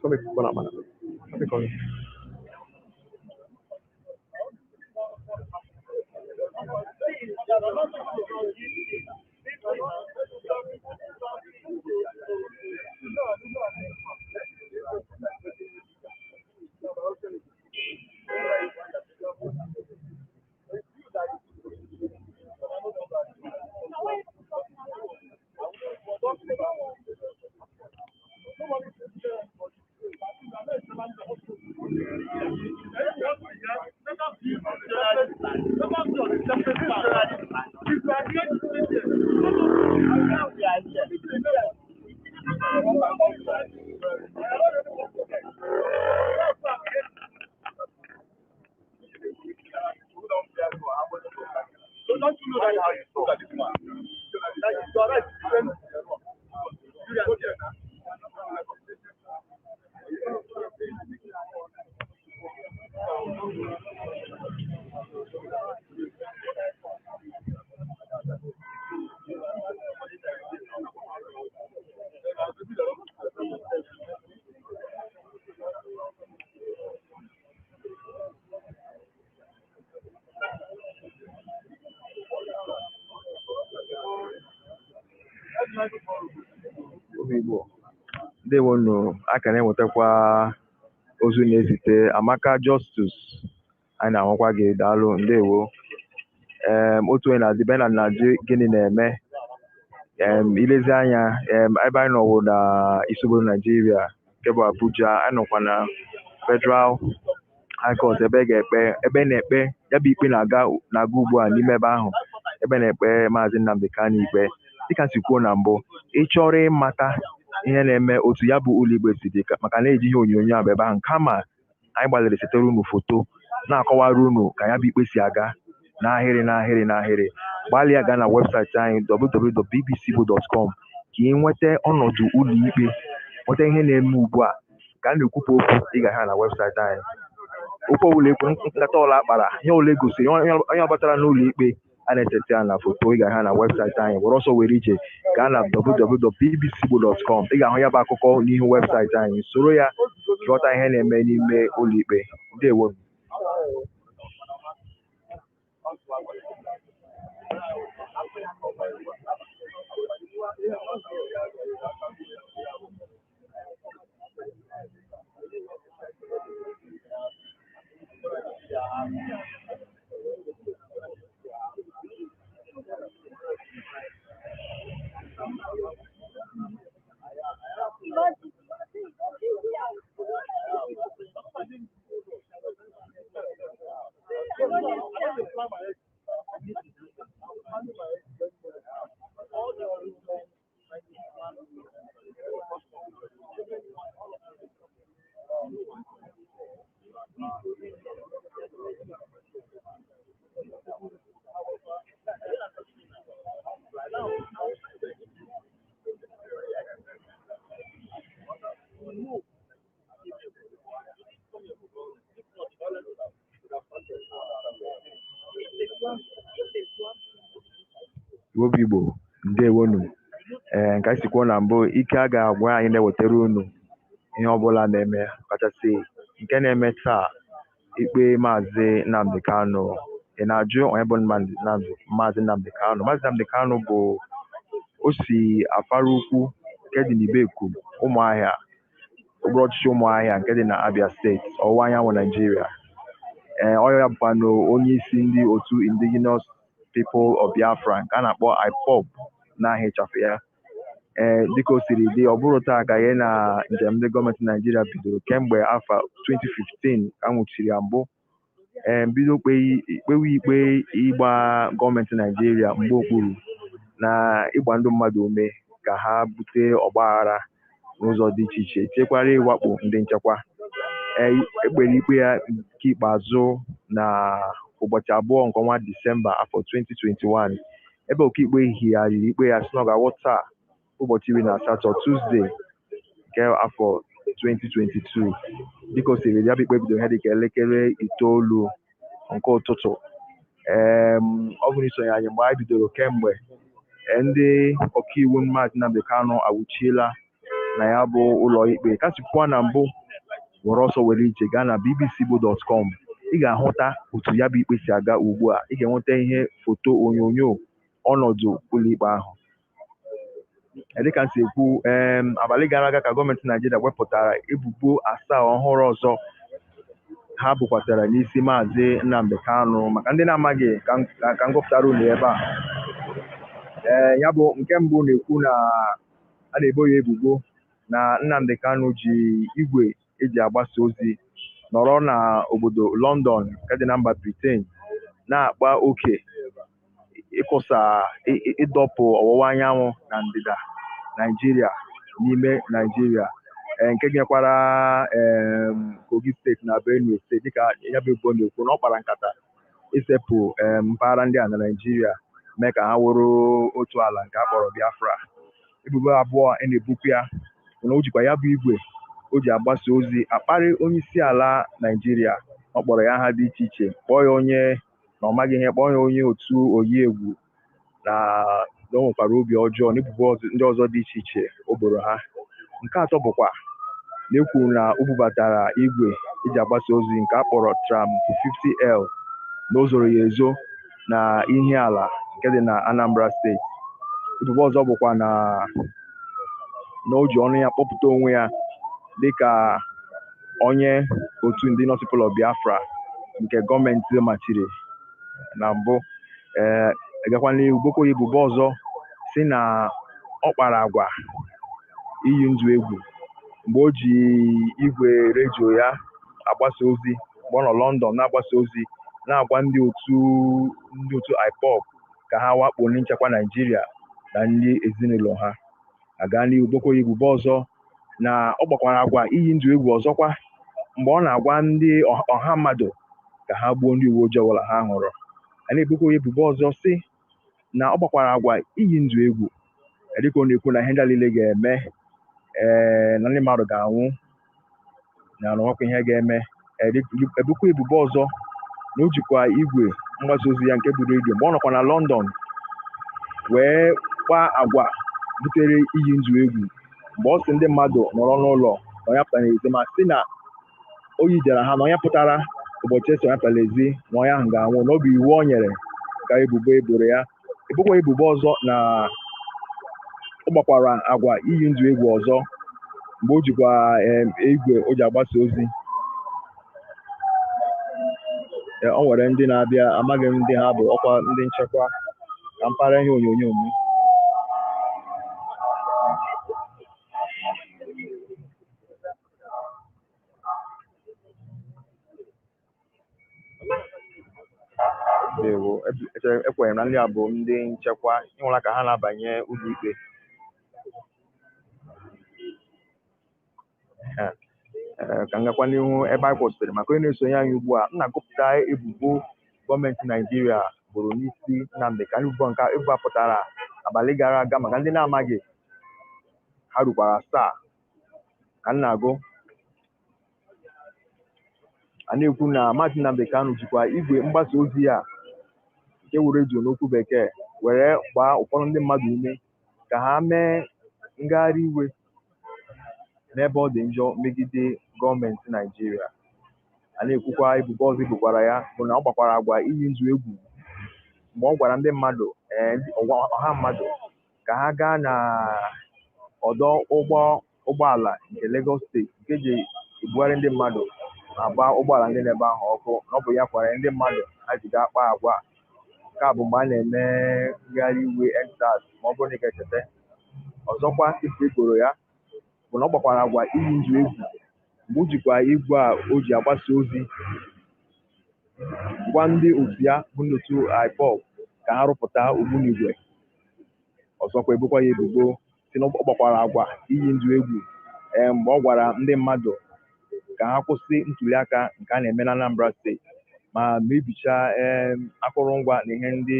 Come, come. Ụmụ Igbo, ndewonu. A ka na-enwetakwa ozu na-ezite Amaka Justus, anyị na-ahụkwa gị, daalụ, ndewo. Otu onye na-adị Bernard na-ajụ gịnị na-eme. Ilezi anya, ebe anyị nọwụ na isi obodo Naijiria nke bụ Abuja, anyị nọkwa na Federal High Court ebe ga-ekpe, ebe na-ekpe ya bụ ikpe na-aga ugbu a n'ime ebe ahụ. Ebe na-ekpe Maazị Nnamdi Kanu ikpe. Dịka m si kwuo na mbụ, ị chọrọ ịmata ihe na-eme, otu ya bụ ụlọikpe si dị, maka na eji ihe onyonyo a bụ ebe ahụ, kama anyị gbalịrị setere unu foto na-akọwara unu ka ya bụ ikpe si aga n'ahịrị n'ahịrị n'ahịrị. Gbalịa gaa na webụsaịtị anyị, www.bbcigbo.com, ka ị nweta ọnọdụ ụlọikpe, nweta ihe na-eme ugbu a ka a na-ekwupụ okwu. Ị ga-ahụ ya na webụsaịtị anyị. Okwu ọbụla ekwu, nkata ọla akpara, ihe ọbụla egosiri onye ọbatara n'ụlọ ikpe, a na-esete ya na foto. Ị ga-ahụ ya na webụsaịtị anyị. Were ọsọ were ije gaa na www.bbcigbo.com. Ị ga-ahụ ya bụ akụkọ n'ihu webụsaịtị anyị. Soro ya ghọta ihe na-eme n'ime ụlọ ikpe. Ndewo. Igbo bụ Igbo, ndewonu. Ee, nke anyị si kwuo na mbụ, ike a ga-agwa anyị na-ewetara unu ihe ọbụla na-eme, kachasị nke na-eme taa, ikpe Maazị Nnamdi Kanu. Ị na-ajụ onye bụ Maazị Nnamdi Kanu? Maazị Nnamdi Kanu bụ o si Afara Ukwu nke dị n'Ibeku, Ụmụahịa, okpuru ọchịchị Ụmụahịa nke dị na Abia Steeti, ọwụwa anyanwụ Naijiria. Ee, ọ ya bụkwanụ onye isi ndị otu Indigenous People of Biafra nke a na-akpọ IPOB n'aha ịchafụ ya. Ee, dịka o siri dị, ọ bụrụ taa ka ihe na njem ndị gọọmenti Naijiria bidoro kemgbe afọ 2015 ka a nwụchiri ya mbụ. Ee, bido kpewe ikpe ịgba gọọmenti Naijiria mgbe okpuru na ịgba ndị mmadụ ume ka ha bute ọgbaghara n'ụzọ dị iche iche, tinyekwara ịwakpo ndị nchekwa. Ee, ekpere ikpe ya nke ikpeazụ na ụbọchị 2 nke ọnwa Disemba afọ 2021, ebe ọkaikpe higharịrị ikpe ya sị na ọ ga-awụ taa, ụbọchị 18, Tuzdee, nke afọ 2022. Dịka o siri dị, ya bụ ikpe bidoro ihe dịka elekere 9 nke ụtụtụ. Ee, ọ bụrụ isonye anyị mgbe anyị bidoro kemgbe, ndị ọkaiwu Maazị Nnamdi Kanu awụchiela na ya bụ ụlọ ikpe. Kasịpụkwa na mbụ, were ọsọ were ije gaa na bbcigbo.com. Ị ga-ahụta otu ya bụ ikpe si aga ugbu a. Ị ga-enweta ihe foto onyonyo ọnọdụ ụlọikpe ahụ. Dịka m si ekwu, ee, abalị gara aga ka gọọmenti Naijiria wepụtara ebubo asaa ọhụrụ ọzọ ha bukwasara n'isi Maazị Nnamdi Kanu. Maka ndị na-amaghị, ka m gụpụtara unu ebe a. Ee, ya bụ nke mbụ na-ekwu na a na-ebo ya ebubo na Nnamdi Kanu ji igwe eji agbasa ozi nọrọ na obodo London nke dị na mba Britain na-akpa oke ịkụsa ịdọpụ ọwụwa anyanwụ na ndịda Naijiria n'ime Naijiria, nke nyekwara Kogi Steeti na Benue Steeti. Dịka ya bụ ebubo na-ekwu na ọ kpara nkata isepụ mpaghara ndị a na Naijiria, mee ka ha wụrụ otu ala nke a kpọrọ Biafra. Ebubo abụọ a na-ebukwu ya bụ na o jikwa ya bụ igwe o ji agbasa ozi akparị onye isi ala Naijiria. Ọ kpọrọ ya aha dị iche iche, kpọọ ya onye na ọ maghị ihe, kpọọ ya onye otu oyi egwu, na o nwekwara obi ọjọọ, na ebubo ndị ọzọ dị iche iche o boro ha. Nke atọ bụkwa na e kwuru na o bubatara igwe eji agbasa ozi nke a kpọrọ Tram 50L, na o zoro ya ezo na ihe ala nke dị na Anambra Steeti. Ebubo ọzọ bụkwa na o ji ọnụ ya kpọpụta onwe ya dịka onye otu Indigenous People of Biafra nke gọọmenti machiri na mbụ. Ee, agakwa n'ihu bokwa ya ebubo ọzọ si na ọ kpara agwa iyi ndụ egwu mgbe o ji igwe redio ya agbasa ozi mgbe ọ nọ London na-agbasa ozi, na-agwa ndị otu IPOB Ka ha wakpo ndị nchekwa Naịjirịa na ndị ezinụlọ ha. Aga n'ihu bokwa ya ebubo ọzọ na ọ gbakwara agwa iyi ndụ egwu ọzọkwa mgbe ọ na-agwa ndị ọha mmadụ ka ha gbuo ndị uwe ojii ọbụla ha hụrụ. A na-ebokwa ya ebubo ọzọ sị na ọ gbakwara agwa iyi ndụ egwu dịka ọ na-ekwu na ihe ndị a niile ga-eme, ee, na ndị mmadụ ga-anwụ, na nwekwa ihe ga-eme. Ebukwa ebubo ọzọ na o jikwa igwe mgbasa ozi ya nke bụ redio mgbe ọ nọkwa na London wee kpaa agwa butere iyi ndụ egwu mgbe ọ sị ndị mmadụ nọrọ n'ụlọ na onye pụtara n'ezi, ma sị na oyi jara ha na onye pụtara ụbọchị esi onye pụtara ezi na onye ahụ ga-anwụ, na ọ bụ iwu o nyere ka ebubo eboro ya. Ebukwa ebubo ọzọ na ọ gbakwara agwa iyi ndụ egwu ọzọ mgbe o jikwa igwe o ji agbasa ozi. O nwere ndị na-abịa, amaghị m ndị ha bụ, ọkwa ndị nchekwa ka mpaghara ihe onyonyo m. Ndewo, ekwenyere m na ndị a bụ ndị nchekwa, ịhụla ka ha na-abanye ụlọikpe. Ka m gakwa n'ihu ebe anyị kwụsịrị maka onye na-esonye anyị ugbu a. M na-agụpụta ebubo gọọmenti Naịjirịa boro n'isi Nnamdi Kanu. Ebubo nke ebubo a pụtara abalị gara aga maka ndị na-amaghị, ha rukwara asaa ka m na-agụ. A na-ekwu na Maazị Nnamdi Kanu jikwa igwe mgbasa ozi ya nke wuru redio n'okwu bekee were gbaa ụfọdụ ndị mmadụ ume ka ha mee ngagharị iwe n'ebe ọ dị njọ megide gọọmenti Naịjirịa. A na-ekwukwa ebubo ọzọ ebukwara ya bụ na ọ gbakwara agwa iyi ndụ egwu mgbe ọ gwara ndị mmadụ, ọha mmadụ ka ha gaa na ọdọ ụgbọala nke Lagos steeti nke ji ebugharị ndị mmadụ ma gbaa ụgbọala ndị n'ebe ahụ ọkụ, na ọ bụ ya kwara ndị mmadụ ha ji gaa kpaa agwa. Nke a bụ mgbe a na-eme ngagharị iwe EndSARS, ma ọ bụrụ na ị ga-echeta. Ọzọkwa ebubo eboro ya bụ na ọ gbakwara agwa iyi ndụ egwu mgbe o jikwa igwe a o ji agbasa ozi gwa ndị otu ya bụ ndị otu IPOB ka ha rụpụta ogbunigwe. Ọzọkwa ebokwa ya ebubo si na ọ gbakwara agwa iyi ndụ egwu mgbe ọ gwara ndị mmadụ ka ha kwụsị ntuliaka nke a na-eme na Anambra steeti ma mebichaa akụrụngwa na ihe ndị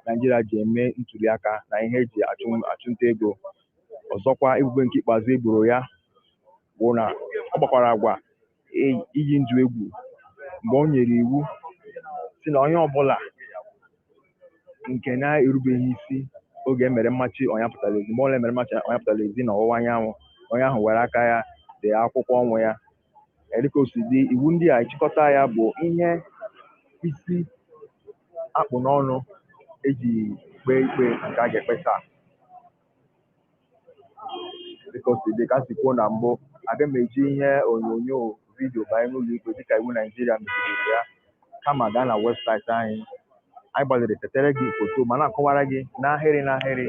Naịjirịa ji eme ntuliaka na ihe eji achụnta ego. Ọzọkwa ebubo nke ikpeazụ eboro ya bụ na ọ gbakwara agwa iyi ndụ egwu mgbe o nyere iwu si na onye ọbụla nke na-erubeghị isi oge emere mmachi onye pụtara ezi, mgbe ọ na-emere mmachi onye pụtara ezi na ọwụwa anyanwụ, onye ahụ were aka ya dee akwụkwọ ọnwụ ya. Dịka o si dị, iwu ndị a ịchịkọta ya bụ ihe isi akpụ n'ọnụ eji kpee ikpe nke a ga-ekpe taa. Dịka o si dị, ka a si kwuo na mbụ, aga m eji ihe onyonyo vidiyo banye n'ụlọ ikpe dịka iwu Naịjirịa megidere ya, kama gaa na webụsaịtị anyị. Anyị gbalịrị setere gị foto ma na-akọwara gị n'ahịrị n'ahịrị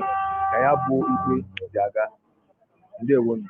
ka ya bụ ikpe si aga. Ndewonu.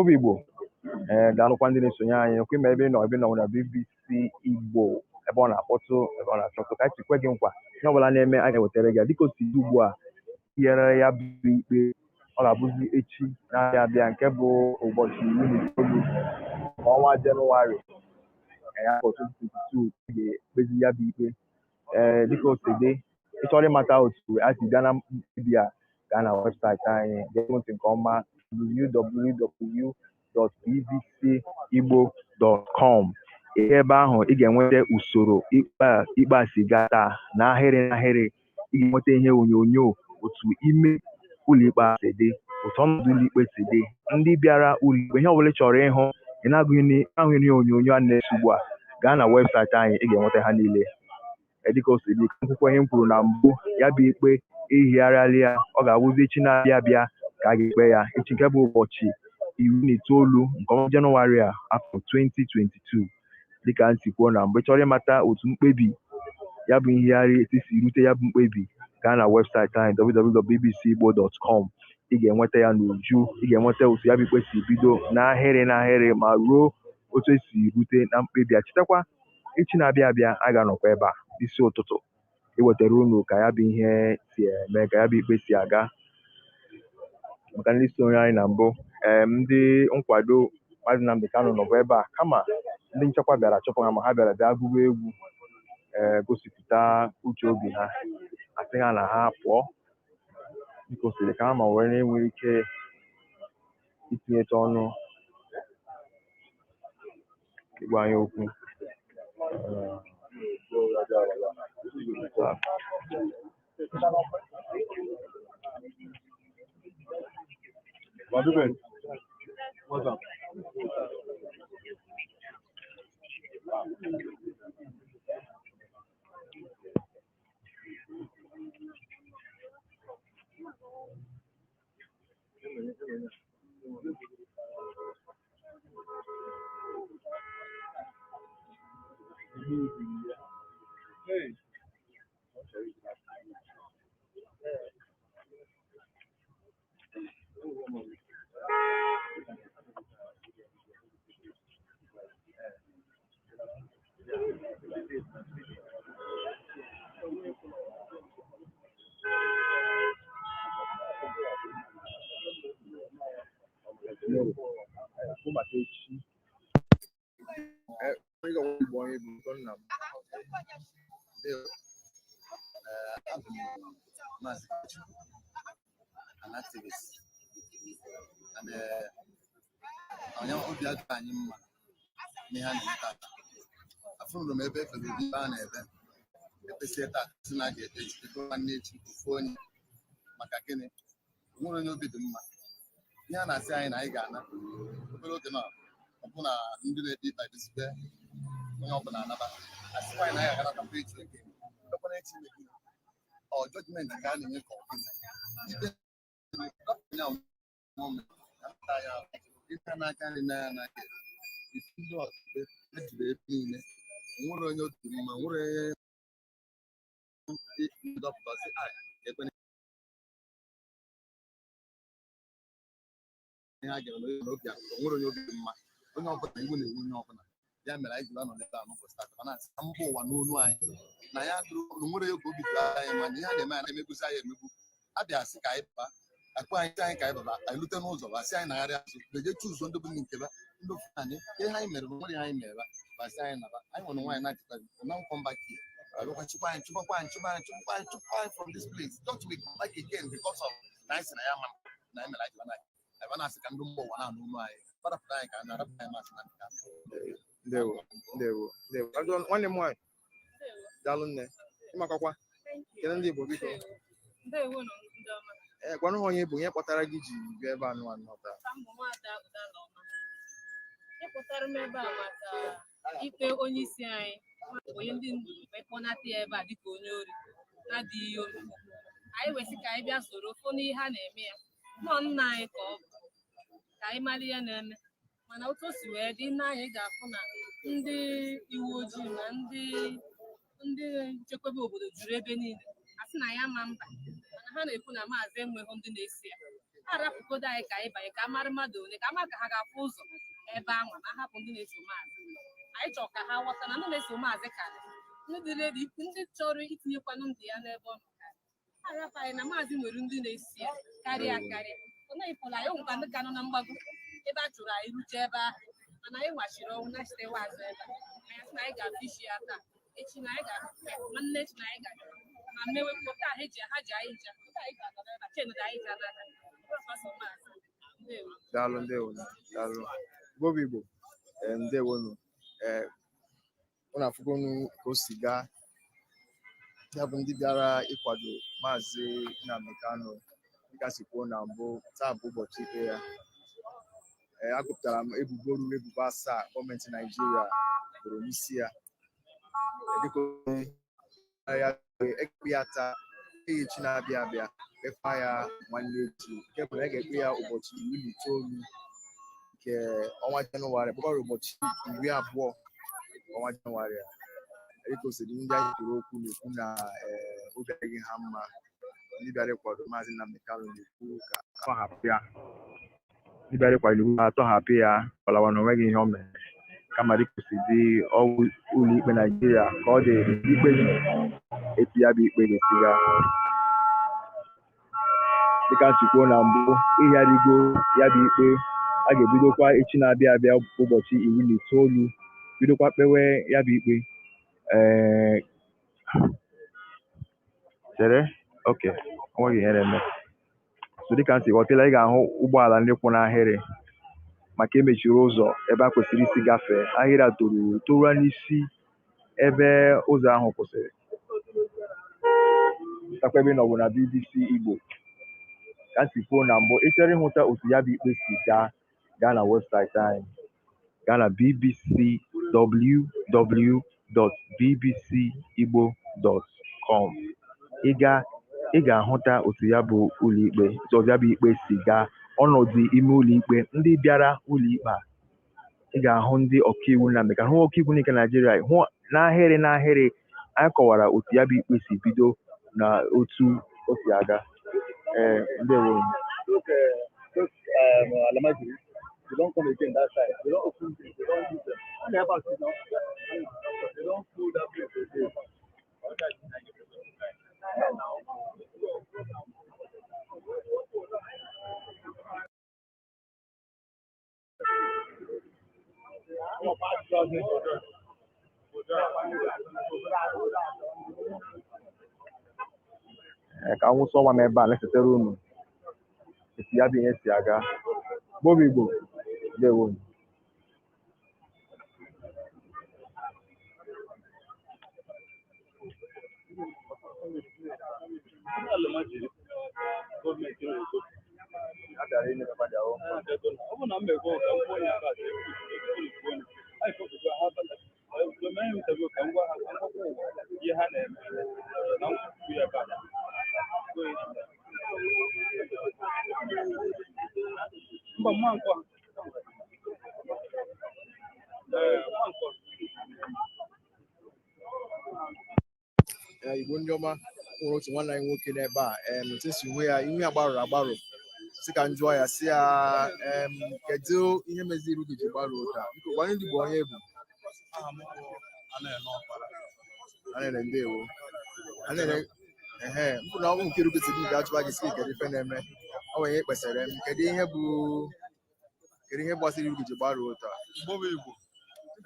Igbo bụ Igbo. Ee, daalụkwa ndị na-esonye anyị. Okwu ime ebe ị nọ, ebe ị nọ na BBC Igbo, ebe ọ na-akpọtụ, ebe ọ na-achọtụ, ka anyị si kwe gị nkwa, ihe ọbụla na-eme anyị ga-ewetara gị ya. Dịka o si dị ugbu a, tinyere ya bụ ikpe, ọ ga-abụzi echi na-abịa abịa, nke bụ ụbọchị 19 nke ọnwa Jenụwarị, afọ 2022, ga-ekpezi ya bụ ikpe. Ee, dịka o si dị, ị chọrọ ịmata otu a si bịa na mkpebi a, gaa na webụsaịtị anyị, gee ntị nke ọma, www.bbcigbo.com. Ebe ahụ ị ga-enweta usoro ikpe a si gaa taa n'ahịrị n'ahịrị. Ị ga-enweta ihe onyonyo otu ime ụlọikpe a si dị, otu ọnọdụ ụlọikpe si dị, ndị bịara ụlọikpe, ihe ọbụla ị chọrọ ịhụ ị na-agụghị n'ihe onyonyo a na-ese ugbu a, gaa na webụsaịtị anyị, ị ga-enweta ha niile. Dịka o si dị, nkwukwa ihe m kwuru na mbụ, ya bụ ikpe ehigharịala ya, ọ ga-abụzi echi na-abịa abịa ka a ga-ekpe ya, echi nke bụ ụbọchị 19 nke ọnwa Jenụwarị a, afọ 2022. Dịka m si kwuo na mgbe, chọrọ ịmata otu mkpebi ya bụ nhigharị etu si rute ya bụ mkpebi, gaa na webụsaịtị anyị, www.bbcigbo.com. Ị ga-enweta ya n'uju, ị ga-enweta otu ya bụ ikpe si bido n'ahịrị n'ahịrị ma ruo otu esi rute na mkpebi a. Chetakwa, echi na-abịa abịa, a ga-anọkwa ebe a isi ụtụtụ iwetara unu ka ya bụ ihe si eme, ka ya bụ ikpe si aga. Maka ndị sonye anyị na mbụ, ee, ndị nkwado Maazị Nnamdi Kanu nọbụ ebe a, kama ndị nchekwa bịara chụpụ ha, ma ha bịara bịa gụwa egwu, ee, gosipụta uche obi ha, asị ha na ha pụọ, dịka o siri ka ha ma were na-enwe ike itinyeta ọnụ ịgwa anyị okwu. What's up? Bụ maka echi. Onye ga-enwe Igbo, onye bụ nna m. Abụ m Maazị Chukwu, an activist. And onye obi adịghị anyị mma n'ihe a na-eme tata. Afụrụ m ebe efere ụdị ebe a na-ebe ekpesie tata, si na a ga-ekpe echi, ekpe nwanne echi, ofu onye. Maka gịnị? Nwere onye obi dị mma ihe a na-asị anyị na anyị ga-ana obere oge na ọ bụ na ndị na-ekpe ikpe edozibe, onye ọbụla anaba, asịkwa anyị na anyị aganatakwa echi eke ekpekwana echi ime gịnị? Ọ judgment ka a na-enye ka ọ gịnị? Ikpe onye ahụ ya ịta n'aka nri na ya n'aka isi, ndị ọkaikpe ejiri ebe niile, nwere onye otu mma, nwere onye ndọpụta sị a ekwene ihe a ga-eme n'obi akụkọ, nwere onye obi dị mma, onye ọbụla iwu na-ewu onye ọbụla. Ya mere anyị ji anọ n'ebe a n'ụbọchị taa, ma na-asị ka mba ụwa n'onu anyị na ya dụrụ na nwere oge obi dị anyị mma na ihe a na-eme anyị na-emegbuzi anyị emegbu. Abịa sị ka anyị baa akpụ anyị, sị anyị ka anyị baba, anyị lute n'ụzọ, basị anyị nagharị azụ, leje chuzuo ndị bụ ndị nke ba, ndị Fulani. Ihe anyị mere bụ nwere ihe anyị mere ba, basị anyị naba. Anyị nwere nwaanyị na-achịkwa na come back here, abịakwa chụkwa anyị, chụkwakwa anyị, chụkwa anyị, chụkwa anyị, chụkwa anyị from this place. Don't we come back again because of na anyị sị na ya ma na anyị mere anyị ji anyị na-asị ka ndị mba ụwa na-anụ olu anyị, kparapụta anyị ka a na-arapụta anyị Maazị Nnamdi Kanu. Ndewo, ndewo, ndewo. Ajọ nwanne m nwaanyị, daalụ nne. Ịmakọkwa kedu ndị Igbo, biko? Ndewo nụ, ndị ọma. Ee, gwanụ ha onye bụ ihe kpatara gị ji bịa ebe a nụwa nnọọ taa. Ka m bụ Nwaada Udalọma. Ịpụtara m ebe a maka ikpe onye isi anyị, onye ndị ndu wee kpọnata ya ebe a dịka onye ori na-adịghị ihe o mere. Anyị wesị ka anyị bịa soro fụ n'ihe a na-eme ya. Nọ nna anyị ka ọ bụ, ka anyị mara ihe na-eme. Mana otu o si wee dị n'anya, ị ga-afụ na ndị uwe ojii na ndị nchekwaba obodo juru ebe niile. A sị na ya ma mba, mana ha na-ekwu na maazị enweghị ndị na-esi ya. Arapụgodo anyị ka anyị banye, ka a mara mmadụ ole, ka a mara ka ha ga-afụ ụzọ ebe ahụ ma hapụ ndị na-eso maazị. Anyị chọrọ ka ha ghọta na ndị na-eso maazị karịrị ndị dị ready, ndị chọrọ itinyekwanụ ndụ ya n'ebe ọ nọ karị. Arapụ anyị na maazị nwere ndị na-esi ya karịa akarịa. Ọ naghị pụrụ anyị nwekwa ndị ka nọ na mgbago ebe a chụrụ anyị rute ebe ahụ, mana anyị nwachiri ọnwụ nachitewa azụ ebe a. Anyị sị na anyị ga-afụ isi ya taa, echi na anyị ga-afụ ya, nwanne echi na anyị ga-abịa ma mewepụ taa. Ha ji anyị ncha taa, anyị ga-anọrọ ebe a chen dị anyị ncha n'aka. Prọfesọ maazị, ndewo. Daalụ, ndewo, daalụ. Igbo bụ Igbo, ee, ndewonu. Ee, unu afụgonu ka o si gaa. Ya bụ ndị bịara ịkwado Maazị Nnamdi Kanu, dịka si kwuo na mbụ, taa bụ ụbọchị ikpe ya. Ee, agụpụtara m ebubo ruru ebubo 7 gọọmenti Naijiria boro n'isi ya. Ee, dịka onye ya ekpe ya taa, echi na-abịa abịa, kpekwa ya nwanne echi, nke bụ na a ga-ekpe ya ụbọchị 19 nke ọnwa Jenụwarị, kpọkwara ụbọchị 20 ọnwa Jenụwarị a. Dịka o si dị, ndị anyị kwuru okwu na-ekwu na ee, obi adịghị ha mma. Ndị bịara ịkwado Maazị Nnamdi Kanu na-ekwu ka tọhapụ ya. Ndị bịara ịkwado iwu atọhapụ ya, ọlawa na onweghị ihe o mere, kama dịka o si dị, ọwụ ụlọikpe Naijiria ka ọ dị ikpe etu ya bụ ikpe ga-esi gaa. Dịka m si kwuo na mbụ, ịgharịgo ya bụ ikpe, a ga-ebidokwa echi na-abịa abịa, ụbọchị 19, bidokwa kpewe ya bụ ikpe. Ee, chere, oke onweghị ihe na-eme. So dịka m si ghọtala, ị ga-ahụ ụgbọala ndị kwụ n'ahịrị maka emechiri ụzọ ebe a kwesịrị isi gafee. Ahịrị a toruru toruo n'isi ebe ụzọ ahụ kwụsịrị. Takwa ebe ị nọ bụ na BBC Igbo. Ka m si kwuo na mbụ, ị chọrọ ịhụta otu ya bụ ikpe si gaa, gaa na webụsaịtị anyị, gaa na bbc www.bbcigbo.com. Ị gaa, ị ga-ahụta otu ya bụ ụlọikpe, otu ya bụ ikpe si gaa, ọnọdụ ime ụlọikpe, ndị bịara ụlọikpe a. Ị ga-ahụ ndị ọkaiwu Nnamdi Kanu, hụ ọkaiwu nke Naijiria, hụ n'ahịrị n'ahịrị. Anyị kọwara otu ya bụ ikpe si bido na otu o si aga. Ee, ndewo. Those Almajiri, they don't come again that side. They don't open things, they don't use them. When they help us now, they don't full that place again. Ee, ka nwụsị ọnwa m ebe a na-esetere unu etu ya bụ ihe si aga. Igbo bụ Igbo, ndewo. Ndị almajiri gọọmenti na-ego. A bịara ịnekwa their own. Ọ bụ na mmegbu ka m kwuo onye ebe a sị, anyị fọpụta ha bata mee interview, ka m gwa ha, ka m gwakwa ụwa ihe ha na-eme na nkwukwu ya ebe a. Mba, mma nkọ. Ee, mma nkọ. Ee, Igbo ndị ọma, nwere otu nwanne anyị nwoke n'ebe a. Otu esi hụ ya, ihu ya gbarụrụ agbarụ, sị ka m jụọ ya, sị ya, kedu ihe meziri iru gị ji gbarụọ taa? Biko gwa ndị Igbo onye bụ. Aha m bụ Anene Ọkpara. Anene, ndewo Anene. Ehe, mbụ na ọnwụ nke iru gị si gị ga-achụba gị, sị gị kedu ife na-eme. Ọ nwere ihe kpesara m. Kedu ihe bụ, kedu ihe gbasara iru gị ji gbarụọ taa? Igbo bụ Igbo,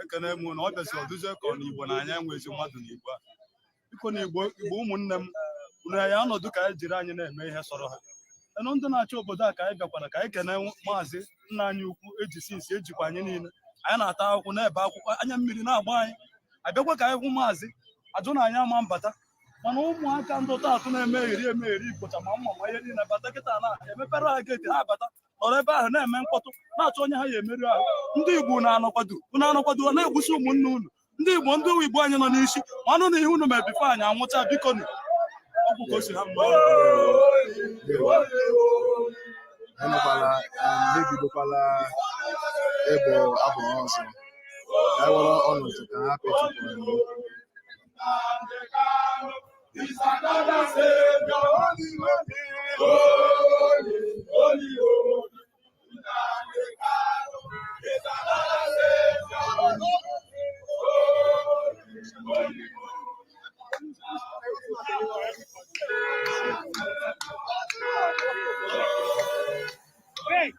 ekene m na ọ bịasị ọdụzie ka ọ na Igbo na anya enwezi mmadụ n'Igbo a. Biko na Igbo, Igbo ụmụnne m, unu ya ọnọdụ ka anyị jiri anyị na-eme ihe sọrọ ha. Enu ndị na-achị obodo a, ka anyị bịakwara ka anyị kene maazị nna anyị ukwu ejisi nsi ejikwa anyị niile. Anyị na-ata akwụkwọ na-ebe akwụkwọ, anya mmiri na-agba anyị. Abịakwa ka anyị hụ maazị, ajụ na anyị ama mbata, mana ụmụaka ndị ụtọ atụ na-emegheri emegheri ikpocha ma mma ma ihe niile bata kịta na-emepere ha gate, ha bata nọrọ ebe ahụ na-eme mkpọtụ, na-achọ onye ha ya emerụ ahụ. Ndị Igbo na-anọkwado, unu anọkwado na-egbusi ụmụnne unu. Ndị Igbo, ndị Igbo anyị nọ n'isi manụ na ihe unu mere before anyị anwụcha. Biko nụ, ọgwụ ka o si ha mma. Ndewo. Emekwala, ha ebidokwala ịbụ abụ ha ọzọ. Ka anyị were ọnọdụ ka ha hapụ ịchụpụ anyị. Is another savior, holy, holy, holy, holy. Holy, Nnamdi Kanu is another savior. Holy, holy, Hey!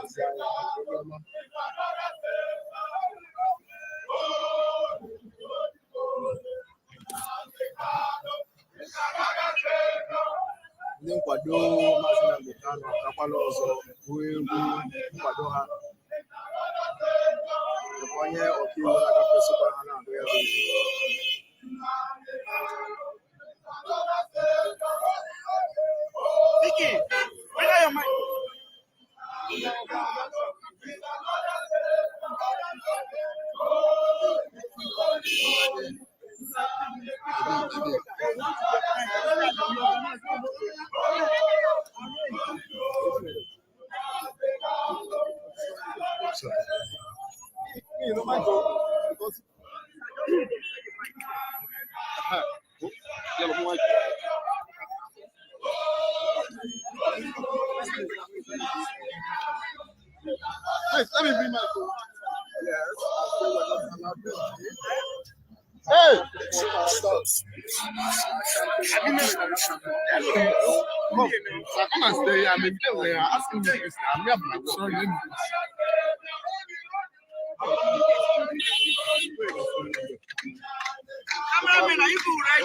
Ezi anyị onye ọma. Ndị nkwado Maazị Nnamdi Kanu akakwala ọzọ gụọ egwu nkwado ha, nakwa onye ọkaiwu na-agafe sokwa ha na-agụ ya bụ egwu. Vicky, where are your mic? Please, let me bring my phone. Yes, as they were not allowed to speak. Hey! Stop. Come, sir, come and stay here. I'm in there. They are asking me this. I'm here for my work. Sorry, let me. Cameraman, are you good right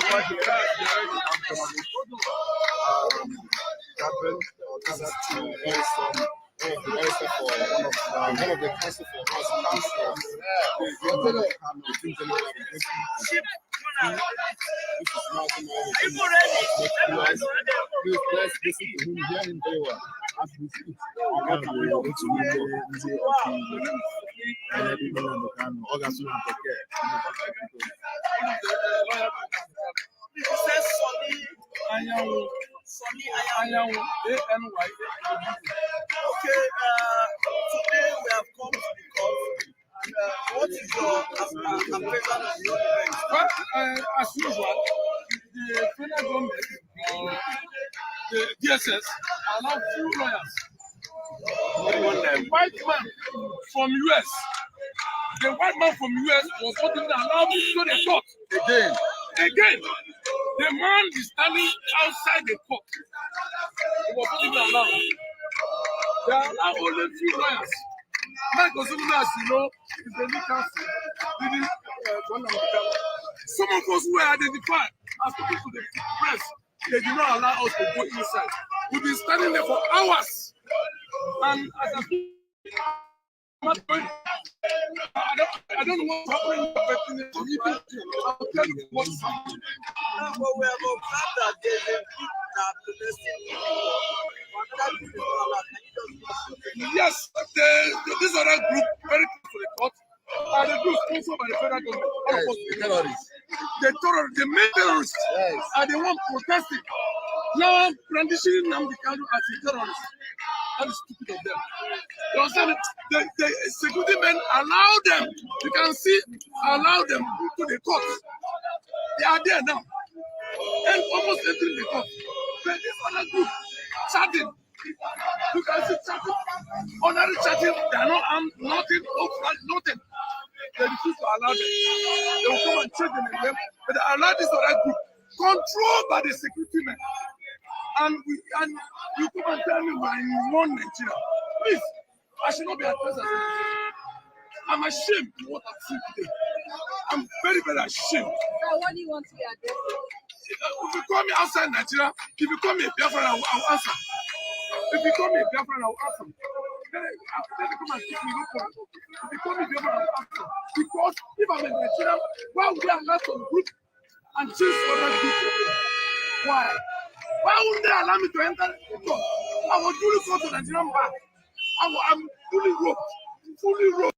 Gabriel or gathered to hear from One of the barrister for one of the counsel for House Counsel. This is Mazi Are you ready? Please, let's listen to him, hear him very well as he speaks. Nke a bụ otu n'ime ndị ọkaiwu na ikpe Nnamdi Kanu. Ọ ga-asụ na bekee. Say Sonny, Anyanwụ. Sonny Anyanwụ, A-N-Y-A. Okay, today we have come to the court. And what is your appraisal of the whole event? Well, as usual, the federal government, the DSS, allow few lawyers. The white man from US, the white man from US was not even allowed into the court. Again, Again, the man is standing outside the court. He was not even allowed. They allow only few lawyers. Mike Ozoemena, as you know, is the lead counsel leading John Nnamdi Kanu. Some of us were identified as talking to the press. They did not allow us to go inside. We've been standing there for hours. And as I speak, I'm not going, I don't know what's happening, but in the evening, I'll tell you what's happening. Now, but we have observed that there's a group that protesting in the court, but another group is not allowed. Can you just give us your take? Yes, this other group very close to the court are the group sponsored by the federal government. All of yes, us, the terrorists. the terror, the main terrorists Yes. are the one protesting. Now brandishing Nnamdi Kanu as a terrorist. That is stupid of them. You understand? The security men allow them. You can see, allow them into the court. They are there now, and almost entering the court. But this other group chatting. You can see chatting, ordinary chatting. They are not armed, nothing, no flag, nothing. They refuse to allow them. They will come and check them again. But they allow this other group, controlled by the security men. And you come and tell me we are in one Nigeria. Please, I should not be addressed as a Nigerian. I'm ashamed of what I've seen today. I'm very, very ashamed. So what do you want to be addressing? If you call me outside Nigeria, if you call me a Biafran, I will answer. If you call me a Biafran, I will answer. Then they come and kick me, no problem. If you call me Biafran, I will answer. Because if I'm a Nigerian, why would they allow some group and chase other group? Why? Why wouldn't they allow me to enter the court? I was duly called to Nigerian bar. I'm fully roped. Fully roped.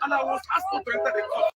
And I was asked not to enter the court.